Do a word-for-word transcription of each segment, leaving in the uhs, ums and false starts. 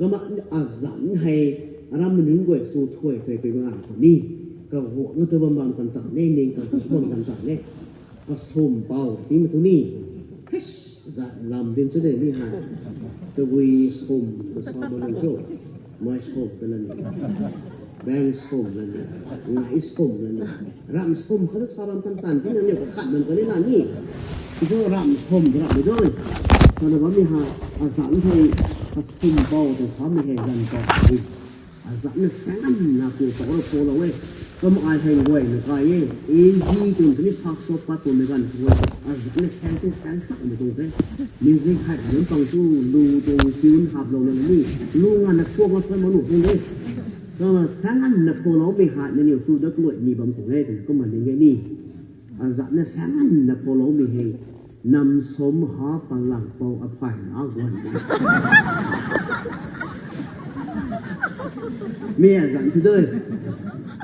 Kumna azanc hei aram nunc guay chu thuay thuay pui bam khou ni, kaguang tu bam bam kan ta ne, ning kaguang bam kan ta ne, kasum pou ti ma tu ni. Zat lam din chu de ni ha. Tabui sum, kasum bam cho. Mai sum ka la ni. Bang sum la ni. Ngai sum la ni. Ram sum kha tu sa ram tan tan ti na ni ka khat man ka ni na ni. Ti cho ram sum ram ni doi. Sa na bam ni ha. Azanc hei kasum pou tu sa mi hei zan pou. Azanc na sang na ku pou ra pou la we. Kum ai hei guay na kai e. Ag tun tu ni phak so pat tu mi gan tu. Azanc na sang tu sang sak mi tu te. Music hei nunc pang tu lu tu tune hap lou na ni. Lu nga na kuak ma pui ma nu tu ni. Kumna sang na pou lou mi hei na ni tu da kuay ni bam tu e. Kumna ni ni. Azanc na sang na pou lou mi hei. Nam sum ha palang pou aphay na guan na. Mi azanc tu doi.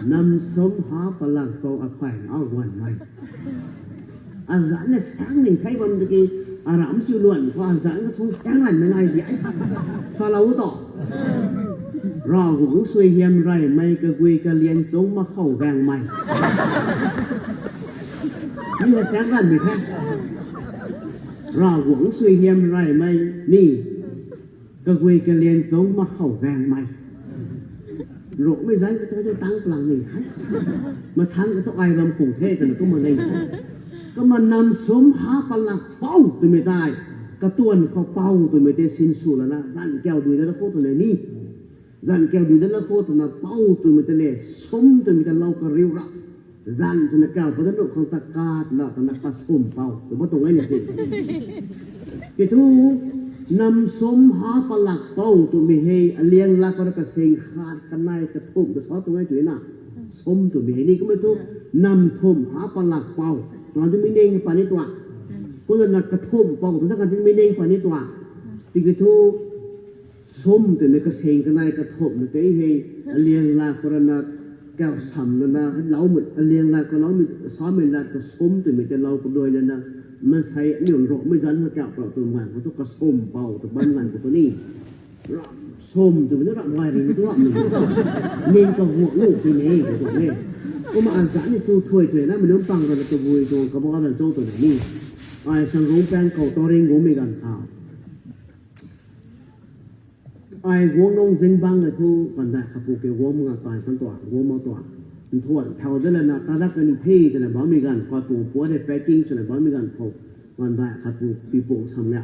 Nam sum ha palang pou aphay na guan na. Azanc na sang ning thei bam tu ki, aram siu luan khou azanc ka sung sang lan na nai di ai. Sa lou to. Ravguangc suaihiam reymei kagui kalian chung makhou gaengmei. Mi na sang lan mi the. Ravguangc suaihiam reymei ni kagui kalian chung makhou gaengmei. Rukmei zanc ka tu tang palang ni the. Mathang ka tu ai ram kung the twna kumna ni. Kumna nam sum ha palang pou twmei tei. Katuan khou pou twmei tei sinsw lana, zanc kiu dui dana khou twna ni. Zanc kiu dui dana khou twna pou twmei tei le, sum twmei tei lou kariu ra. Zanc twna kiu pa dana khang ta kat la twna kasum pou tw ba tuang e ni si. Ki thu, nam sum ha palang pou twmei hei aliang lak khou rui kasing khat kanei kathumh kasa tuang e tw na. Sum twmei hei ni kumna thu, nam thumh ha palang pou. Tuang tu mi ning pa ni tuang. Kumna kathumh pou tu na kan tu mi ning pa ni tuang. Tiki thu, sum twmei kasing kanei kathumh na tei hei, aliang lak khou rui na, kiu sam lana, loumei, aliang lak khou loumei, samei lat kasum twmei tei lou kaduai lana, mansei aniu rukmei zanc khou kiu pra tu ngan khou tu kasum pou tu bam ngan khou tu ni. Ram sum twmei na ram gay ri tu ram ni. Ning kaguang nu ti ni, kaguang ni. Kumna azanc ni chu thuay thuay na, mi nunc pang rana tabui tuang kabau lan cho twna ni. Ai sang rung pang khou tau ring guangmei ganv khou. Ai guang nung zingbangc na thu, kan dai khat pu ke guang nga tai kan tuang, guang ma tuang. Nthuan thau de lana, tadak kani the twna bammei ganv khou tuang puat de packing swna bammei ganv khou, kan dai khat pu pi pung sam na.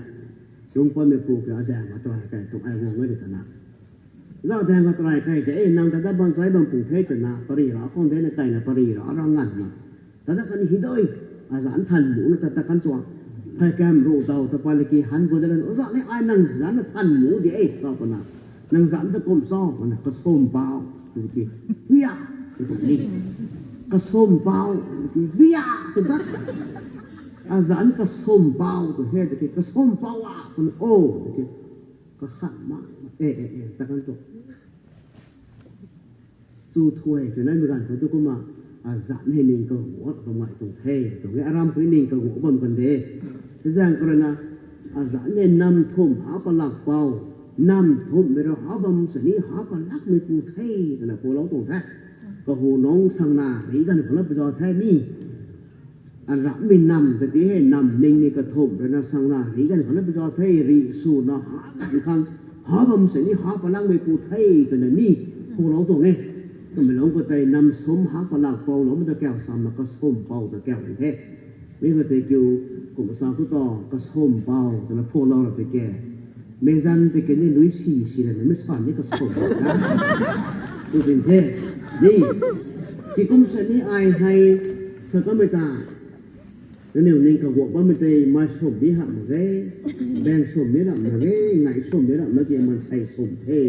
Lungc patmei pu ke adang ma tuang kai tuang ai guang e de twna. Zau dang ka try kai de, e, nang ta dat bam zai bam pu the twna, pari ra khang de na kaina pari ra, ra ngan na. Tadak kani hi doi, azanc than mu na tadak kan tuang. Phey kam ru dau ta pa laki han gu da lan, ozanc ni ai nang zanc na than mu di e, sa pa na. Nang zanc ta kum sa pa na, kasum pou, tu ki. Huya, tu ki. Kasum pou, tu ki. Huya, tu dat. Azanc kasum pou, tu he, tu ki. Kasum pou a, tu na, o, tu ki. Kakhat ma, e, e, e, ta kan tuang. Chu thuay twna mi ganv khou tu kumna, azanc hei ning kaguak bam ngai tuang the, tuang e aram khou ning kaguak bam kan de. Zaeng khou rui na, azanc hei nam thumh ha palak pou, nam thumhmei rui ha bam sini ha palakmei pu the, twna pulou tuang the. Kahu nung sang na, ri ganv khou na pza the ni. Aramhmei nam ta ti hei nam ning ni kathumh rui na sang na ri ganv khou na pza the, ri sw na ha ganv khang, ha bam sini ha palakmei pu the, twna ni, pulou tuang e. Kamei lung khou tei nam sum ha palak pou lou mei ta kau sam na kasum pou ta kau the. Mi khou tei kiu, kum sa tu ta, kasum pou, twna pulou ra tei ke. Mei zanc tei ke ni lui si si la na mei san ni kasum pou ta. Tu tin the. Ni. Kikum sini ai hei, sa kamei ta. Nangniw ning kaguak bammei tei, mai sum ni hamh mak ge, bang sum ni ramh mak ge, ngai sum ni ramh mak ge, maansei sum the.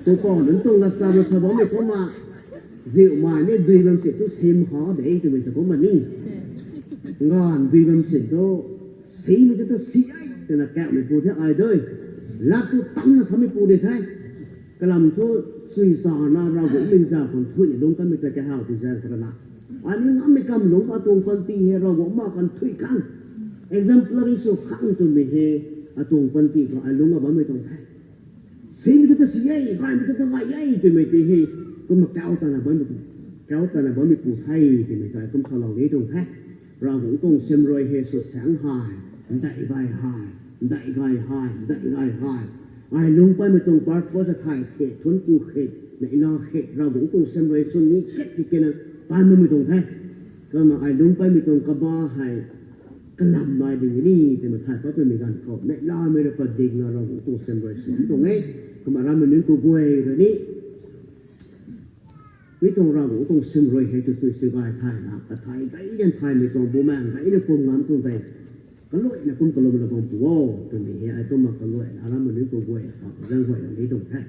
Tu khou nunc tuang lat sa lat sa bammei kumna, ziu mai ni dui bam si tu sim ha de twmei ta kumna ni. Nganv dui bam si tu, simei tu tu si ai, twna kaumei pu the ai dui. Lat tu tangc na samei pu di the. Kalam thu, sui sa na Ravguangc ling za khang thuy ni lungc kanmei ta kahaw tu zaeng khou rui na. Ai ni ngammei kam lungc atuang panty hei Ravguangc ma kan thuy khang. Exemplary sw khang twmei hei, Atuang panty khou ai lungc a bammei tuang the. Simei tu ta si e, gaymei tu ta gay e twmei tei hei, kumna kau tana bammei, kau tana bammei pu the twmei tei kum salou ni tuang the. Ravguangc tuang siamruai hei sw saeng hei, ndai gay hei, ndai gay hei, ndai gay hei. Ai lungc patmei tuang purpose a thay khe, thuanc ku khe, neihla khe, Ravguangc tuang siamruai sw ni khat ki kena, tan bammei tuang the. Kumna ai lungc patmei tuang kaba hei, kalam nai ding ni, twna thay patmei ganv khou, neihlamei rui padikna Ravguangc tuang siamruai sw tuang e, kumna ramei nunc kaguay rui ni, mi tuang Ravguangc tuang siamruai hei tu tui si gay thayna, kathay gayna thaymei tuang bumaeng gayna pum ngam tuang tei, kaluaina kum kalumna bam pu o, twmei hei ai kumna kaluaina ramei nunc kaguay, zaeng guay ni tuang the.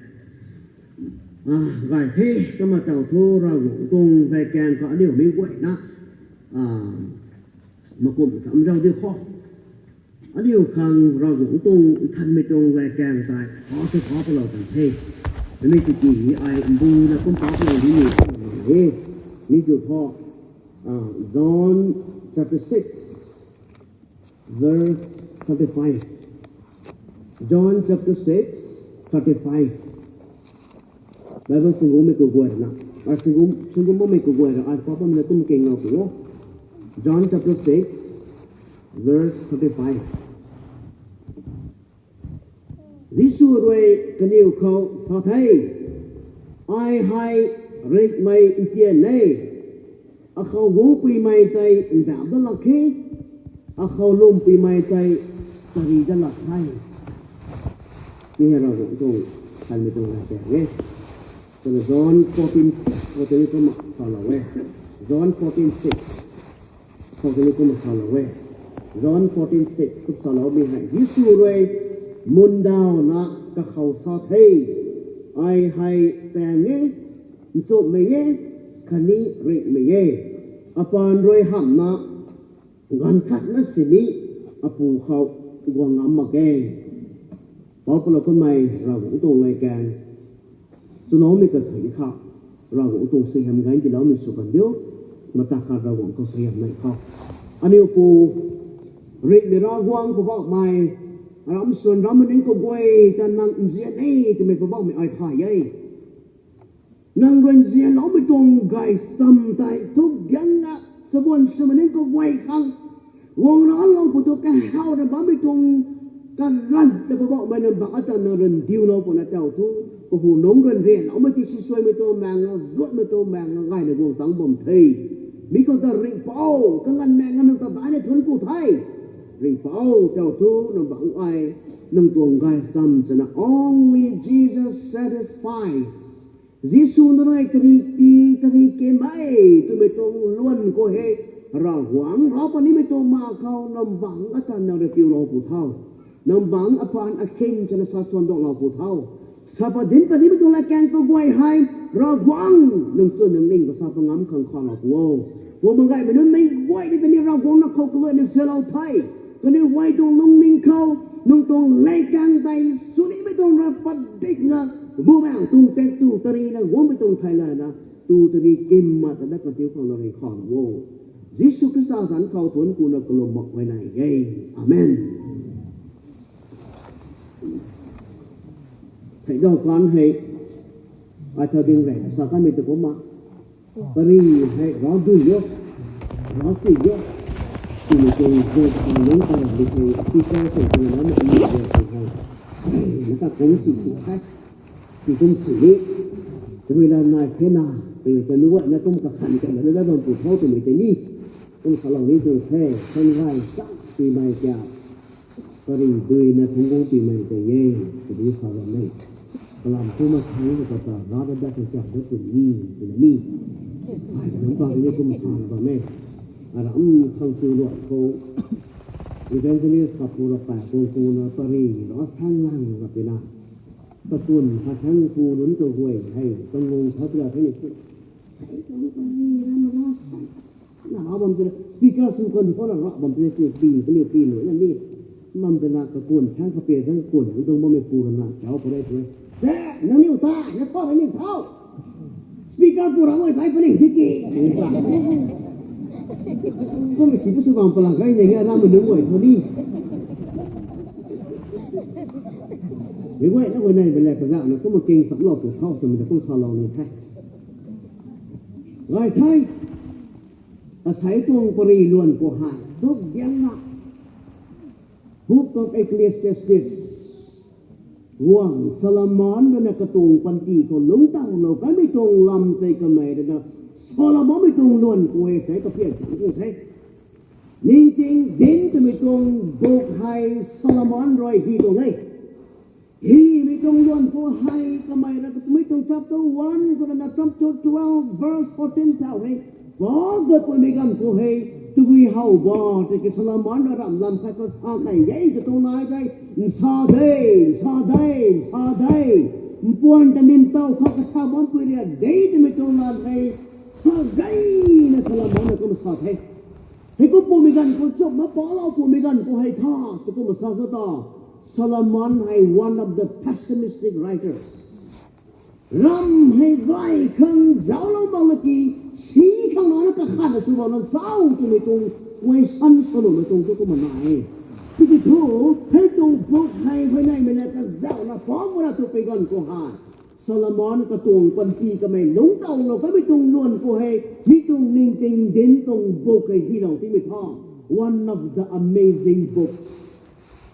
Ah, gay the, kumna tau thu Ravguangc tuang latkaeng khou aniu mi guayna, ah, makum cham zau di khou. Aniu khang Ravguangc tuang nthanmei tuang latkaeng tei, pa thu pa palou kan the. Namei tiki ai mbuna kum pa palou ni ni, e, mi tu thu, ah, John chapter six, verse thirty-five. John chapter six, thirty-five. Bible singgummei kaguay na, a singum, singgummei kaguay na, ai pa pamna kum keng ngau pu o. John chapter six, verse thirty-five. Jisu rui kaniw khou sa the, ai hei ringhmei ntian e, akhou guangpuimei tei ndauh dat lak khe, akhou lwmpuimei tei tari dat lak the. Mi hei Ravguangc tuang nthanmei tuang latkaeng e. Kumna John fourteen six khou tei ni kumna salou e. John fourteen six khou tei ni kumna salou e. John fourteen six kum saloumei hei, Jisu rui mundawna kakhou sa the, ai hei saeng e, nchumhmei e, khatni ringhmei e. Apaanv rui hamhna, ganv khatna sini apu khou guang ngam mak ge. Pau palou kanmei Ravguangc tuang latkaeng, swloumei kathuic khou, Ravguangc tuang suaihiam ganv tiiloumei sw kan diu, mata khat Ravguangc khou suaihiam nei khou. Aniu pu, ringhmei Ravguangc Poubauhmei, aram swan rammei nunc kaguay ta nang nzian e twmei Poubauhmei ai thay e. Nang rui nzianloumei tuang gaychamv tei thuk diangna, chabuan swmei nunc kaguay khang guang raclou pu thu kahawna bammei tuang kaganv ta Poubauhmei nang bangc ata nang rui ndiulou pwna tau thu, kahu nungc rui nrianloumei ti sisuaimei tuang maengna, zuatmei tuang maengna gayna guang tangc bam the. Mi khou ta Ringhpouc, kaganv maengna nang ta daina thuanc ku the. Ringhpouc tau thu nang bangc ai, nang tuang gaychamv chana only Jesus satisfies. Jisu nunc rui kari pi, kari kemmei twmei tuang luan khou hei, Ravguangc rap animei tuang ma khou nang bangc ata nang rui piulou pu tho. Nang bangc apaanv akhin chana sa suan daklou pu tho. Sa padin padinmei tuang latkaeng kaguay hei, Ravguangc nang chwn nang ning kasa pangam khang khalou pu o. Pu bang gaymei nunc mei guay ni tei ni Ravguangc na khou kaluaina salou the. Kaniw guay tuang lungning khou, nang tuang latkaeng tei, swnimei tuang rui padikna, bumaengh tuang tak tu tarina guangmei tuang theilayna, tu tari kimma ta dat kandiu khang na ring khalou o. Jisu Khrista zanc khou thuanc kuna kalum mak guay nai e. Amen. Theidau kan hei, ai thau ding rei sa kanmei ta kumna, pari hei rav dui o, rav si o, twmei tuang zat kan lungc kalam di hei, speaker sei twna lamei ni zat kan hei, na ta kum si si the, ti kum si ni, twmei la nai the na, twmei ta nuh na kum kakhan kan na dat bam pu tho twmei tei ni, kum salou ni tuang the, kan gay chak twmei kia, pari duina phungc guang twmei tei e, kadi sa bam e. Kalam thu ma thangc na kata rav dat dat kan chak dat tw ni, twna ni. Ai, nang ta ni kum sa na bam e. Aram khang tu luat khou, evangelist khat pu rap kai kung kuna pari rav sang lang rap tina. Kakun khat thangc pu nunc kaguay hei, kangung khat pila thangc ni tu. Sei tuang pari rav mana sang na rav bam tina, speaker sw kan khou na rav bam tina, pi, pi, kaniw pi lu na ni. Bam tina kakun thangc kape thangc kakun thangc tuang bammei pu rui na, chau pare tu. Te, nangniw ta, na pa nangniw thau. Speaker pu rui thai paling tiki. Kummei si tu sw bam pala kai nai nga rammei nunc guay thu ni. Meic guayna huayney mei le kazauhna kumna king chamlou tu tho twmei ta kum salou ni the. Gay the. Asei tuang pari luan khou hei duk diangna, Book of Ecclesiastes, guang Solomon rui na katuang panty khou lungctowlou kanmei tuang lam tei kamei rui na Solomon mei tuang luan khou hei sei kaphian chang khou the. Ningting Dinc twmei tuang book hei Solomon rui hy tuang e. Hymei tuang luan khou hei kamei rui na kamei tuang chapter one khou rui na chapter twelve verse fourteen thau hei, Paul guay puimei ganv khou hei, tabui how ba tiki Solomon rui ramh lam khat khou sa key e tw tuang nai tei, nsa de, nsa de, nsa de, mpuan ta nin tow khat katha bampui ria de twmei tuang lam hei sa gayna Solomon na kumna sa the. Hei kum pumei ganv khou chumna palou pumei ganv khou hei tha tw kumna sa khou ta, Solomon hei one of the pessimistic writers. Ram hei gay khang zauclou bam na ki, si khang na kakhatna sw bam na zauc twmei tuang question swloumei tuang thu kumna nai e. Tiki thu, hei tuang book hei huayneymei na kazauhna pam na tu pei ganv khou hei, Solomon katuang panty kamei lungctowlou kanmei tuang luan khou hei, mi tuang Ningting Dinc tuang book hei hylou timei tha, one of the amazing books.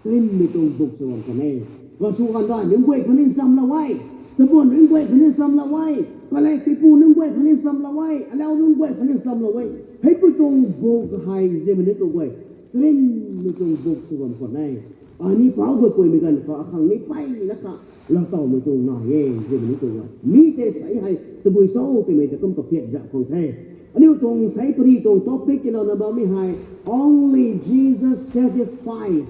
Rinmei tuang book sw bam kan e. Kasw kanda nunc guay khatni nchamlou e. Chabuan nunc guay khatni nchamlou e. Kalek pipu nunc guay khatni nchamlou e. Alau nunc guay khatni nchamlou e. Heipui tuang book hei ziamei nunc tuang guay, rinmei tuang book sw bam kan e. Ani Paul guay puimei ganv khou akhang ni peyna kha laatowmei tuang nai e ziamei nunc tuang guay. Mi tei sei hei tabui cho twmei ta kum kaphian zauc khang the. Aniu tuang sei pari tuang topic tiilouna bammei hei, Only Jesus satisfies.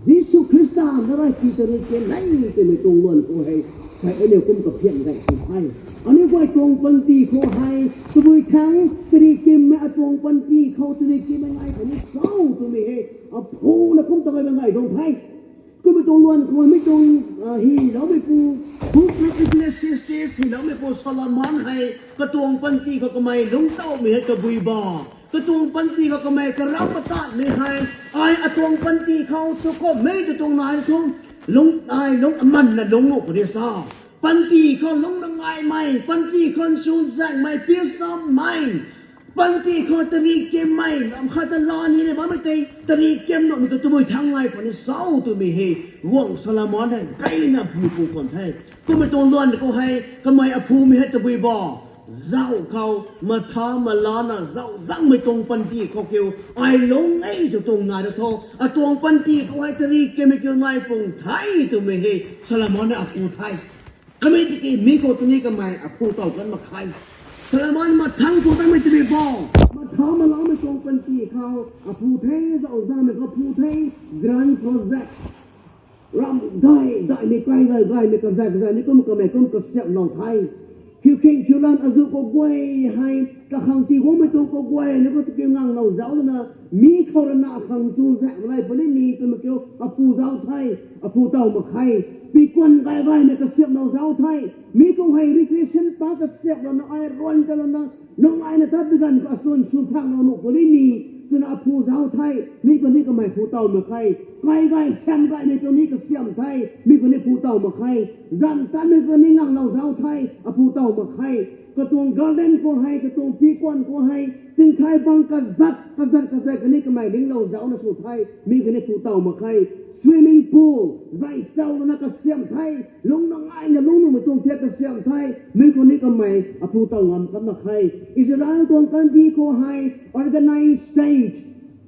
Jisu Khrista na rui tii tari ken nei twmei tuang luan khou hei, sei aniu kum kaphian gay khang the. Aniu guay tuang panty khou hei tabui thangc tari kimmei atuang panty khou tari kimmei nai khatni cho twmei hei, aphuna kum ta gay bam gay tuang the. Kummei tuang luan khou mi tuang, hyloumeipu, Book of Ecclesiastes hyloumeipu Solomon hei katuang panty khou kamei lungctowmei hei tabui ba, katuang panty khou kamei karam patatmei hei, ai atuang panty khou tu kummei tu tuang nai thu, lungc ai lungc amanna lungc nuh puni sa. Panty khou lungc na ngaimei, panty khou nchunzaenghmei, peace of mind, panty khou tari kimmei, lam khat ta laa ni na bammei tei tari kim nuhmei tu tabui thangc nai puni cho twmei hei, guang Solomon hei gayna phu phu khwan the. Kummei tuang luan khou hei kamei aphumei hei tabui ba, zauc khou matha malana zauc zangmei tuang panty khou kiu, ai lungc e tu tuang nai thu, atuang panty khou hei tari kimmei kiu nai pung the twmei hei Solomon hei aphu the. Kamei tiki mi khou tuni kamei aphu tow kan mak khe. Solomon mathangc khou tanmei timi bo, matha malaumei tuang panty khou aphu the, zauc zangmei khou aphu the, grand project. Ram gay gaymei, kai gay gaymei, kazat kazat ni kum kamei kum kasiamhlou the. Khiukhing khiulan azuh kaguay hei, kakhang tii guangmei tuang kaguay ni khou tiki nganglou zauc lana, mi khou rui na akhang chunzaenghmei nai puni ni twmei kiu aphu zauc the, aphu tow mak khe. Pikuan gay gaymei kasiamhlou zauc the. Mi khou hei recreation park kasiamhlouna ai ruan ta lana, nungaina tat bi ganv khou asuan sw phaklou nuh puni ni twna aphu zauc the, mi khou ni kamei phu tow mak khe. Kai gay siam gaymei tuang ni kasiam the, mi khou ni phu tow mak khe. Zan tanmei khou ni nganglou zauc the, aphu tow mak khe. Katuang garden khou hei, katuang pikuan khou hei, tingthai bang kazat kazat kazat khou ni kamei linglou zaucna sw the, mi khou ni phu tow mak khe. Swimming pool zay sau lana kasiam the, lungc nungaina lungc nuhmei tuang thiak kasiam the, mi khou ni kamei aphu tow ngam kan mak khe. Israel tuang kandih khou hei organized state,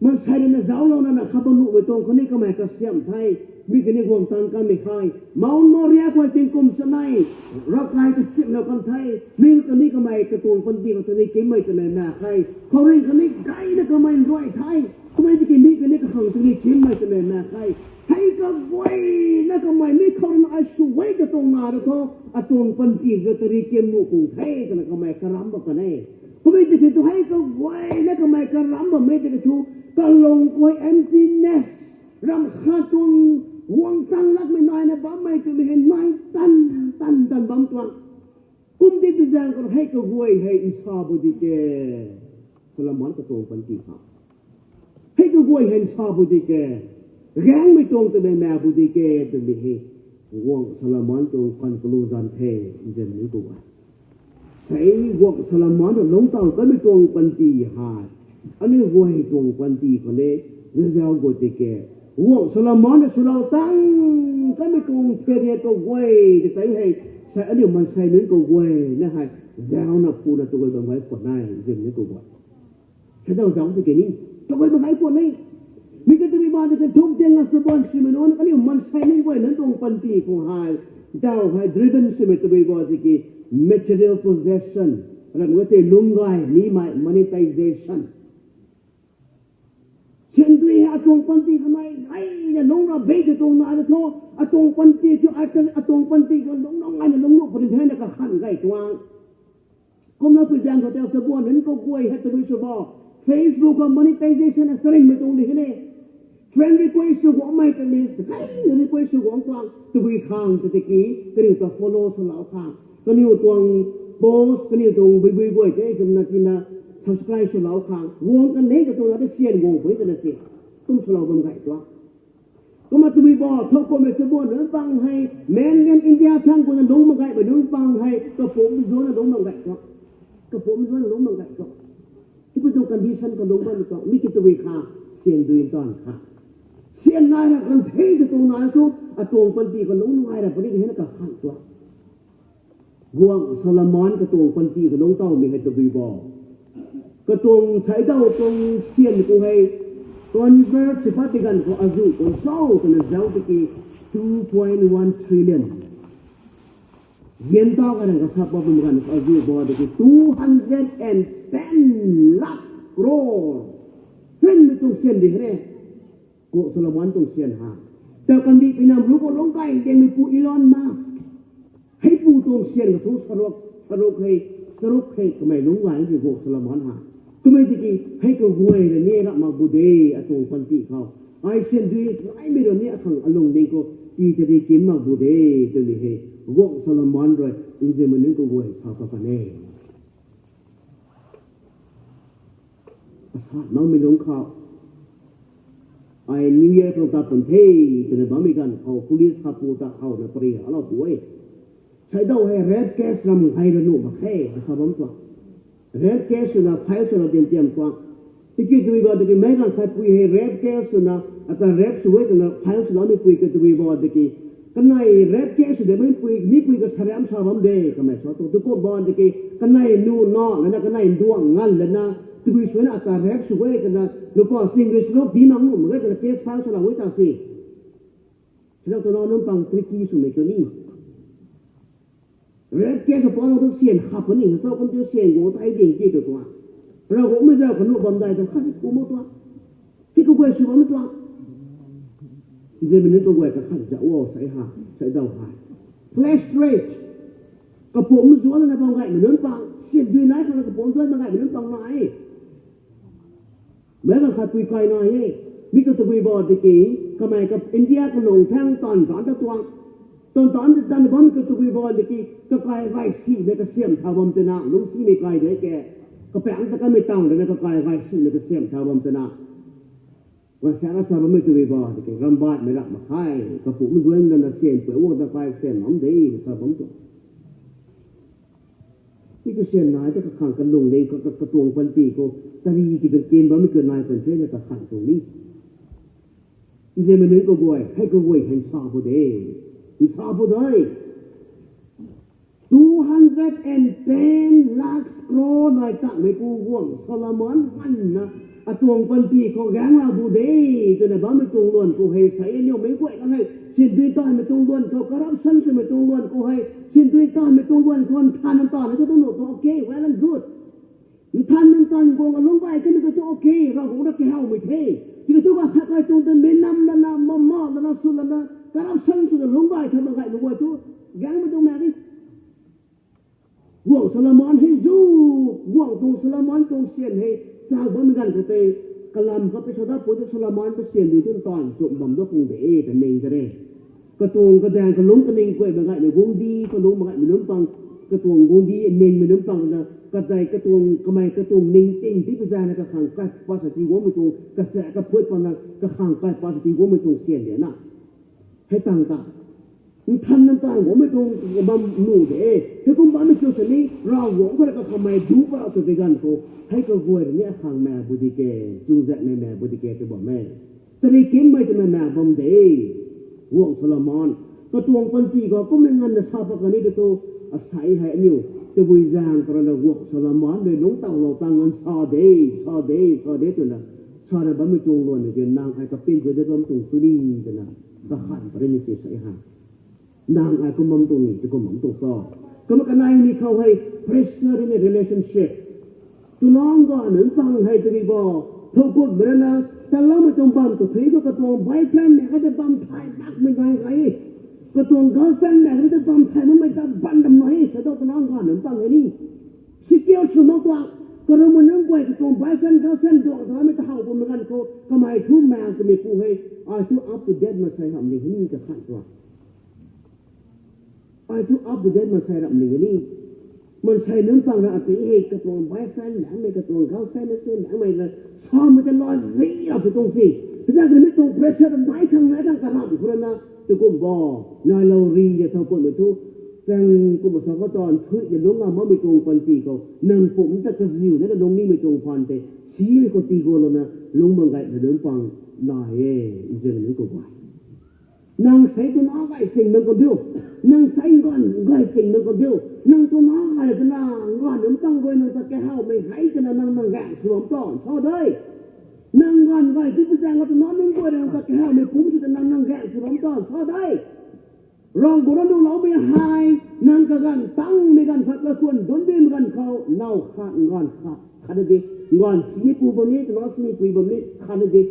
maansei rui na zauclouna na kha bam nuhmei tuang khou ni kamei kasiam the, mi khou ni guang tang kanmei khe. Mount Moriah khou tingkum chanei ravkai kasiamhlou kan the, mi khou ni kamei katuang panty khou tuni kimmei twmei mak khe. Khouringh khou ni gayna kamei nruai the, kamei tiki mi khou ni kakhang tuni kimmei twmei mak khe. Hei kaguayna kamei mi khou rui na ai sw e katuang na ra thu, atuang panty khou tari kim nuh pung the twna kamei karam bam kan e. Kamei tiki thu hei kaguayna kamei karam bammei tiki thu, kalung khou emptiness, ramh khat tuang guang tang lakmei naina bammei twmei hei nai tan tan tan bam tuang. Kum ti pi zaeng khou hei kaguay hei nsa bu di ke, Solomon katuang panty khou hei kaguay hei nsa bu di ke, gaengmei tuang twmei mak bu di ke twmei hei Guangc Solomon tuang conclusion the, nzianmei nunc kaguay. Sei Guangc Solomon rui lungctow kanmei tuang panty hei, aniu guay tuang panty khou ni, nzianmei zauc gut tiki, Guangc Solomon rui swlou tang kanmei tuang theria kaguay tei hei, sei aniu maansei nunc kaguayna hei zauna phuna taguay bam gay khwan e, nzianmei nunc kaguay. Heidaw zauc tiki ni, taguay bam gay khwan e. Mi ka tabui ba tiki thuk diang na saban simei nunc, aniu maansei nunc guay nunc tuang panty khou hei, daw hei driven simei tabui ba tiki material possession, ram ga tei lungc gay nimei monetization. Syan dui hei atuang panty kamei gayna lungc ra bey ta tuang na ta thu, atuang panty thu, atuang panty khou lungc lungc gayna lungc nuh puni thena kakhan gay tuang. Kumna pui zaeng khou tei sabuan nunc kaguay hei tabui sw bo, Facebook khou monetization a sarinmei tuang di hei ne. Friend request sw guangmei ta ni, gayna request sw guang tuang, tabui khang ta tiki, kaniw ta follow swlou khang, kaniw tuang post, kaniw tuang buibui guay tei kumna tina subscribe swlou khang guang kan e, katuang na ta syan guang puni twna si, kum swlou bam gay tuang. Kumna tabui bo, thowkumhmei sabuan nunc pang hei, mainland India thangc khou na lungc mak gaymei nunc pang hei, kapumc zuanna lungc mak gay tuang. Kapumc zuanna lungc mak gay tuang. Tipui tuang condition khou lungc bammei tuang, mi ki tabui kha, syan dui ntaanv kha. Syan nai ra kan the ta tuang nai thu, atuang panty khou lungc nai ra puni di hei na kakhan tuang. Guangc Solomon katuang panty khou lungctowmei hei tabui bo. Katuang saidaw tuang syan khou hei convert sw pat ti ganv khou azuh khou zauc twna zauc tiki two point one trillion. Gian ta ka rang kasa pat bam ganv khou azuh bo tiki two hundred and ten lakhs crore. Trillion mei tuang syan di hei ne. Guangc Solomon tuang syan ha. Tau kandih pinam ruc khou lungc gay dengmeipu Elon Musk. Heipu tuang syan kathu saruk, saruk hei, saruk hei kamei lungc gay ki Guangc Solomon ha. Kamei tiki hei kaguay ra ni rap mak bu de atuang panty khou. Ai syan dui gaymei rui ni akhang alungning khou ti tadi kim mak bu de twmei hei Guangc Solomon rui nzianmei nunc kaguay sa pat kan e. Asa nangmei lungc khou, ai New Year khou tat pan the twna bammei ganv khou police khatpu ta khou na pari alou pu e. Saidaw hei rape case ram gay ra nuh mak khe, asa bam tuang. Rape case swna file swna tiam tiam tuang. Tiki tabui ba tiki meic ganv khatpui hei rape case swna, ata rape sw e twna file swloumei pui ka tabui ba tiki, kanei rape case sw de mei pui, mi pui ka sariam sa bam de kamei sa tuang. Tukum ba tiki kanei nu na lana kanei nduang ngan lana, tabui swna ata rape sw e twna, lupa sing rui saruk di mak nuh mak ge twna case file swlou e ta si. Sina twna nunc pang tricky swmei tu ni. Rape case khou pang tu syan kha puni, sau kum tu syan guang ta ai ding ki tu tuang. Ravguangc mei zauc kanu bam dai tu khat pu mak tuang. Ki kaguay sw bam tuang. Nzianmei nunc kaguay kakhat zauc o, sai ha, saidaw hei. Flesh trade. Kapumc zuanna bam gaymei nunc pang, syan dui nai khou na kapumc zuanna gaymei nunc pang nai e. Meic ganv khatpui kai nai e. Mi ka tabui ba tiki, kamei ka India kalung thang taanv taanc ta tuang. Taanv taanc ta taanv bam ka tabui ba tiki, kakai gay simei kasiam thau bam twna, lungcsimei kai de ke. Kapaengc ta kamei tang rui na kakai gay simei kasiam thau bam twna. Gaanvsaekc na sa bammei tabui ba tiki, rambaihmei rap mak khe, kapumc zuanna na syan pui guang ta kai syan bam de, sa bam tuang. Mi kasiam nai ta kakhang kalungning, ka, ka, katuang panty khou, tari ki kan ken bammei ka nai kan the na kakhang tuang ni. Nzianmei nunc kaguay, hei kaguay hei nsa pu de. Nsa pu de. Two hundred and ten lakhs crore nai takmeipu Guangc Solomon hanna, atuang panty khou gaeng la bu de, twna bammei tuang luan khou hei, sai aniu meic guay kan hei, syan dui taanvmei tuang luan khou, corruption swmei tuang luan khou hei, syan dui taanvmei tuang luan khou, nthan na taanv na tu tuang nuh tuang, okay, well and good. Nthan na taanv guang alungc gay kanmei ka tu, okay, Ravguangc ra kahawmei the. Tiki tu ka tha kai tuang ta, minam lana, mama lana, sw lana, corruption swna lungc gay tha mak gaymei guay tu, gaengmei tuang mak ni. Guangc Solomon hei zu, Guangc tuang Solomon tuang syan hei, sa bammei ganv khou tei, kalam kha pisa da pu tu Solomon ta syan dui tu taanv chum bam da kung de e, ta ning ta re. Katuang kadaeng kalungc kaning kuay mak gaymei guangcdic, kalungc mak gaymei nunc pang, katuang guangcdic ningmei nunc pang na, kadai katuang kamei katuang ningting tipi zana kakhang kai pa sa ti guangmei tuang, kasaekc kaphut pang na kakhang kai pa sa ti guangmei tuang syan de na. Hei tang ta. Nthan nang taanv guangmei tuang bam nuh de. Heikum bammei kiu sini, Ravguangc khou rui kakhamei du para tw tei ganv khou, hei kaguay rui ni akhang maek bu di ke, chungzaekmei maek bu di ke tw bam e. Tari kimmei twmei maek bam de. Guangc Solomon, katuang panty khou kummei nganvna sa pat kan ni tei thu, asei hei aniu, tabui zaeng karana Guangc Solomon rui lungc tawlou tang nganv sa de, sa de, sa de twna, sa ra bammei tuang luan na ke nang ai kapin khou de bam tuang sw ni twna, kakhan pat ni si sei ha. Nang ai kum bam tuang ni, tw kum bam tuang sa. Kumna kanei ni khou hei, pressure in a relationship. Twna nganv nunc pang hei tini bo, thow kumhmei rana, taloumei tuang bam kathui khou katuang boyfriend na kata bam thay makmei nai e. Katuang girlfriend na kata bam thay makmei ta bam dam nai e, sa dou twna nganv nunc pang hei ni. Secure sw mak tuang, karumei nunc guay katuang boyfriend, girlfriend duang twmei ta how pumei ganv khou, kamei thu maek twmei pu hei, ai thu up to date mansei hamh ni hei ni kakhan tuang. Ai thu up to date mansei ramh ning e ni. Mansei nunc pang ra ati hei katuang boyfriend nangmei, katuang girlfriend na se nangmei na, samei ta lou zi a pu tuang si. Zaeng kani tuang pressure nai khang nai khang karamh khou rana, tw kum bo, nailou ri ya thow kumhmei thu, zaeng kumna sa khou tan thuina lungc a makmei tuang panty khou, nang pumc ta kaziu na lungc nimei tuang phaan tei, simei khou tii gulouna, lungc bam gaymei nunc pang nai e, nzianmei nunc kaguay. Nang sei twna gay sing nang kan diu. Nang sei nganv gay sing nang kan diu. Nang twna gay twna nganv nunc pang rui nang ta kahawmei hei twna nang nang gaeng sw bam tuang sa de. Nang nganv gay ti pu zaeng twna nunc guay nang ta kahawmei pumc sw ta nang nang gaeng sw bam tuang sa de. Ravguangc rui nuhloumei hei, nang kaganv tangmei ganv khat, kakhwan dunc dimei ganv khou, now khat, nganv khat, khatna di, nganv simei pu bam ni, twna simei pui bam ni, khatna di,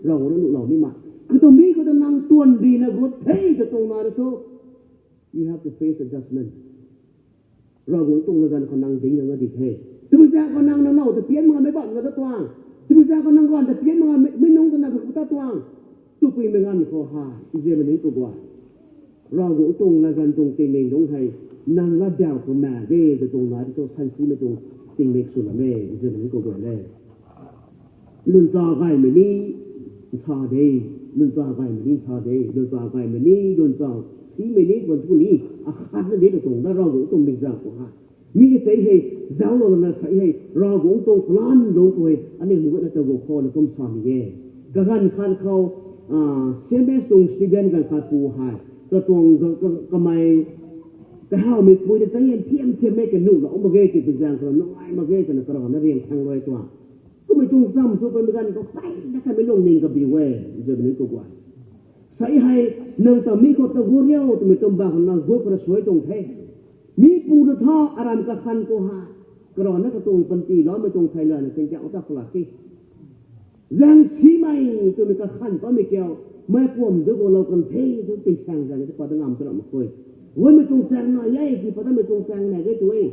Ravguangc rui nuhlou nimei. Katuang mi khou ta nang tuan rina gut the, katuang na rui thu, you have to face a judgment. Ravguangc tuang latzan khou nang ding na di the. Tabui zaeng khou nang nang now ta pian mak mei bam na ta tuang. Tabui zaeng khou nang ganv ta pian mak mei, mei nunc ta na ta tuang. Twpuimei ganv khou ha, nzianmei nunc kaguay. Ravguangc tuang latzan tuang tingmik lungc hei, nang latdaw khou maek de, katuang na rui thu sansimei tuang tingmik sw lam e, nzianmei nunc kaguay le. Lwncha gaymei ni nsa de, lwncha gaymei ni nsa de, lwncha gaymei ni, lwncha simei ni, tuan thu ni, akhatna de katuang na Ravguangc tuang mikzaeng khou ha. Mi tei hei, zauclou lana sei hei, Ravguangc tuang plan lungc khou hei, aniu mei guayna ta gu khou na kum sa ni e. Kaganv khat khou, ah, C M S tuang student ganv khat pu hei, katuang ga-, ka-, kamei, kahawmei pui na tei hei thiam thiammei kanuhlou mak ge, ti pu zaeng khou nungai mak ge, twna karana riang thang rui tuang. Kummei tuang cham thu kamei ganv khou peyna kamei lungning kabiu e, nzianmei nunc kaguay. Sei hei, nang ta mi khou ta gu riu, twmei tuang bam khou na gu khou ra suai tuang the. Mi pu na tha, aram kakhan khou ha, karana katuang panty loumei tuang theilayna tingkauh ta khou lak e. Zaeng simei twmei kakhan patmei kiu, meic kuam du guanglou kan the, tu tingsaeng zaeng tu pat ta ngam ta ram mak khe. Guaymei tuang saeng nai e, ki pat tamei tuang saeng nai e tu e.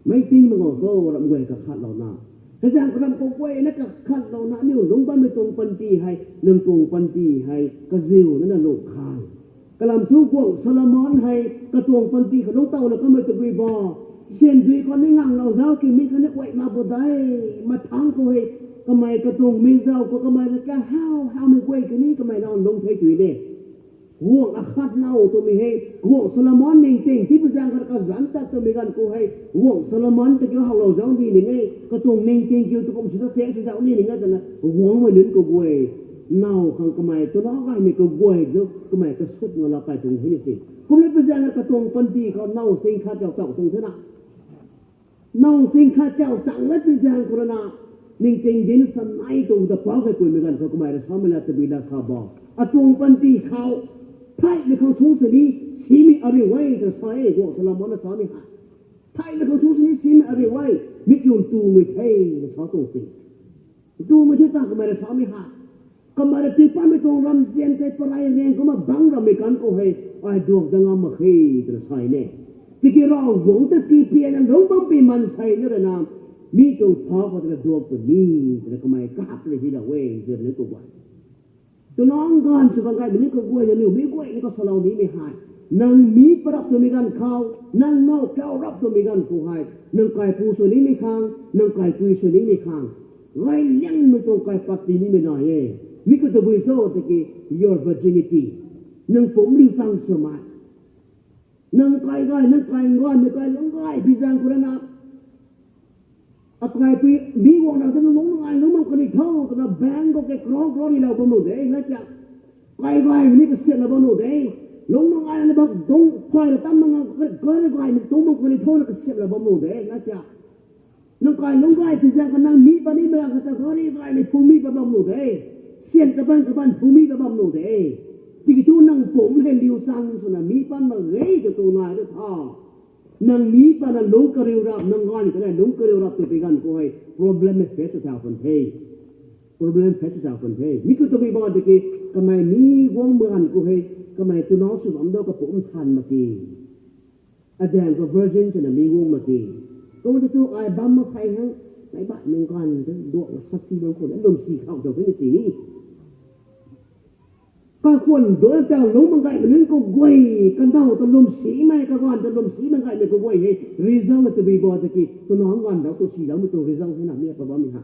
Meic ting mak gau cho, ramh guay kakhatlouna. Hei zaeng karam khou guayna kakhatlouna, aniu lungc bammei tuang panty hei, nang tuang panty hei, kaziu na na lung khang. Kalam thu guangc Solomon hei, katuang panty khou lungc tawna kamei tabui bo. Syan dui khou ni nganglou zauc ki mi khatni guay mak bo dei, mathangc khou hei, kamei katuang mi zauc khou kamei na kahaw, hawmei guay kani kamei na lungc thei tui de. Guangc akhat now twmei hei, guangc Solomon ningting tipu zaeng khat kazanc tat twmei ganv khou hei, guangc Solomon ta kiu hawlou zauc ni ning e, katuang ningting kiu tu kum sw ta thek sw zauc ni ning e twna, guangcmei nunc kaguay, now khang kamei twna gaymei kaguay tu, kamei kasut nga la kai tuang hei ni si. Kumna pu zaeng katuang panty khou now sing khat kau tau tuang thena. Now sing khat kau tang lat pi zaeng khou rana, ningting dinc sa nai tuang ta pau kei kuimei ganv khou kamei ra samei la tabui la sa bo. Atuang panty khou, theihmei khang thungc sini, simei ariu e, ta sa e, guangc Solomon na samei hei. Theihmei khang thungc sini, simei ariu e, mi kiu ntumei the, na sa tuang si. Ntumei the ta kamei ra samei hei. Kamei ra tii patmei tuang ramzian tei parei riang kumna bangc rammei ganv khou hei, ai duak dat ngam mak khe, twna sa e ne. Tiki Ravguangc ta tii pianna lungc bam pi maansei ni rana, mi tuang pha khou twna duak puni, twna kamei kahak rui hilou e, nzianmei nunc kaguay. Twna nganv sw kan gaymei nunc kaguay na niw, mi guay ni kasalou nimei hei. Nang mi parap twmei ganv khou, nang now kau rap twmei ganv khou hei, nang kaipu sw nimei khang, nang kaipui sw nimei khang. Gay liangmei tuang kaipat tii nimei nai e. Mi khou tabui cho tiki, your virginity. Nang pumc liu chang swmei. Nang kai gay, nang kai nganvmei kai lungc gay pi zaeng khou rui na, akaipui mi guangna tana lungc ngai lungc mak kani tho twna bank khou ke crore crore rilou bam nuh de na tia. Kai gaymei ni kasiamhlou bam nuh de. Lungc ngai na bak dungc khuay ra tam mak nga, gari gaymei tuang mak kani tho na kasiamhlou bam nuh de na tia. Nang kai lungc gay pi zaeng khou nang mi pat nimei lam kata gari gaymei phungmei pat bam nuh de. Syan kaban kaban phungmei pat bam nuh de. Tiki thu nang pumc hei liu chang swna mi pat mak ge tw tuang nai de tha. Nang mi patna lungc kariu rap, nang ganv kanei lungc kariu rap twpui ganv khou hei problem hei face thau kan the. Problem face thau kan the. Mi khou twmei ba tiki, kamei mi guang bam ganv khou hei, kamei twna sw bam dau kapumc than mak ki. Adaeng khou virgin swna mi guang mak ki. Kum tu tu ai bam mak khe hang, meic baihmei ganv tu duakna sasi bam khou na lwmsi khou tau khe ni si ni. Kakhwan duna tau lungc mak gaymei nunc kaguay, kanaw ta lwmsimei, kaganv ta lwmsi mak gaymei kaguay hei result twmei ba tiki twna ganv dau sw si daumei tuang result hei na mi pat bammei ha.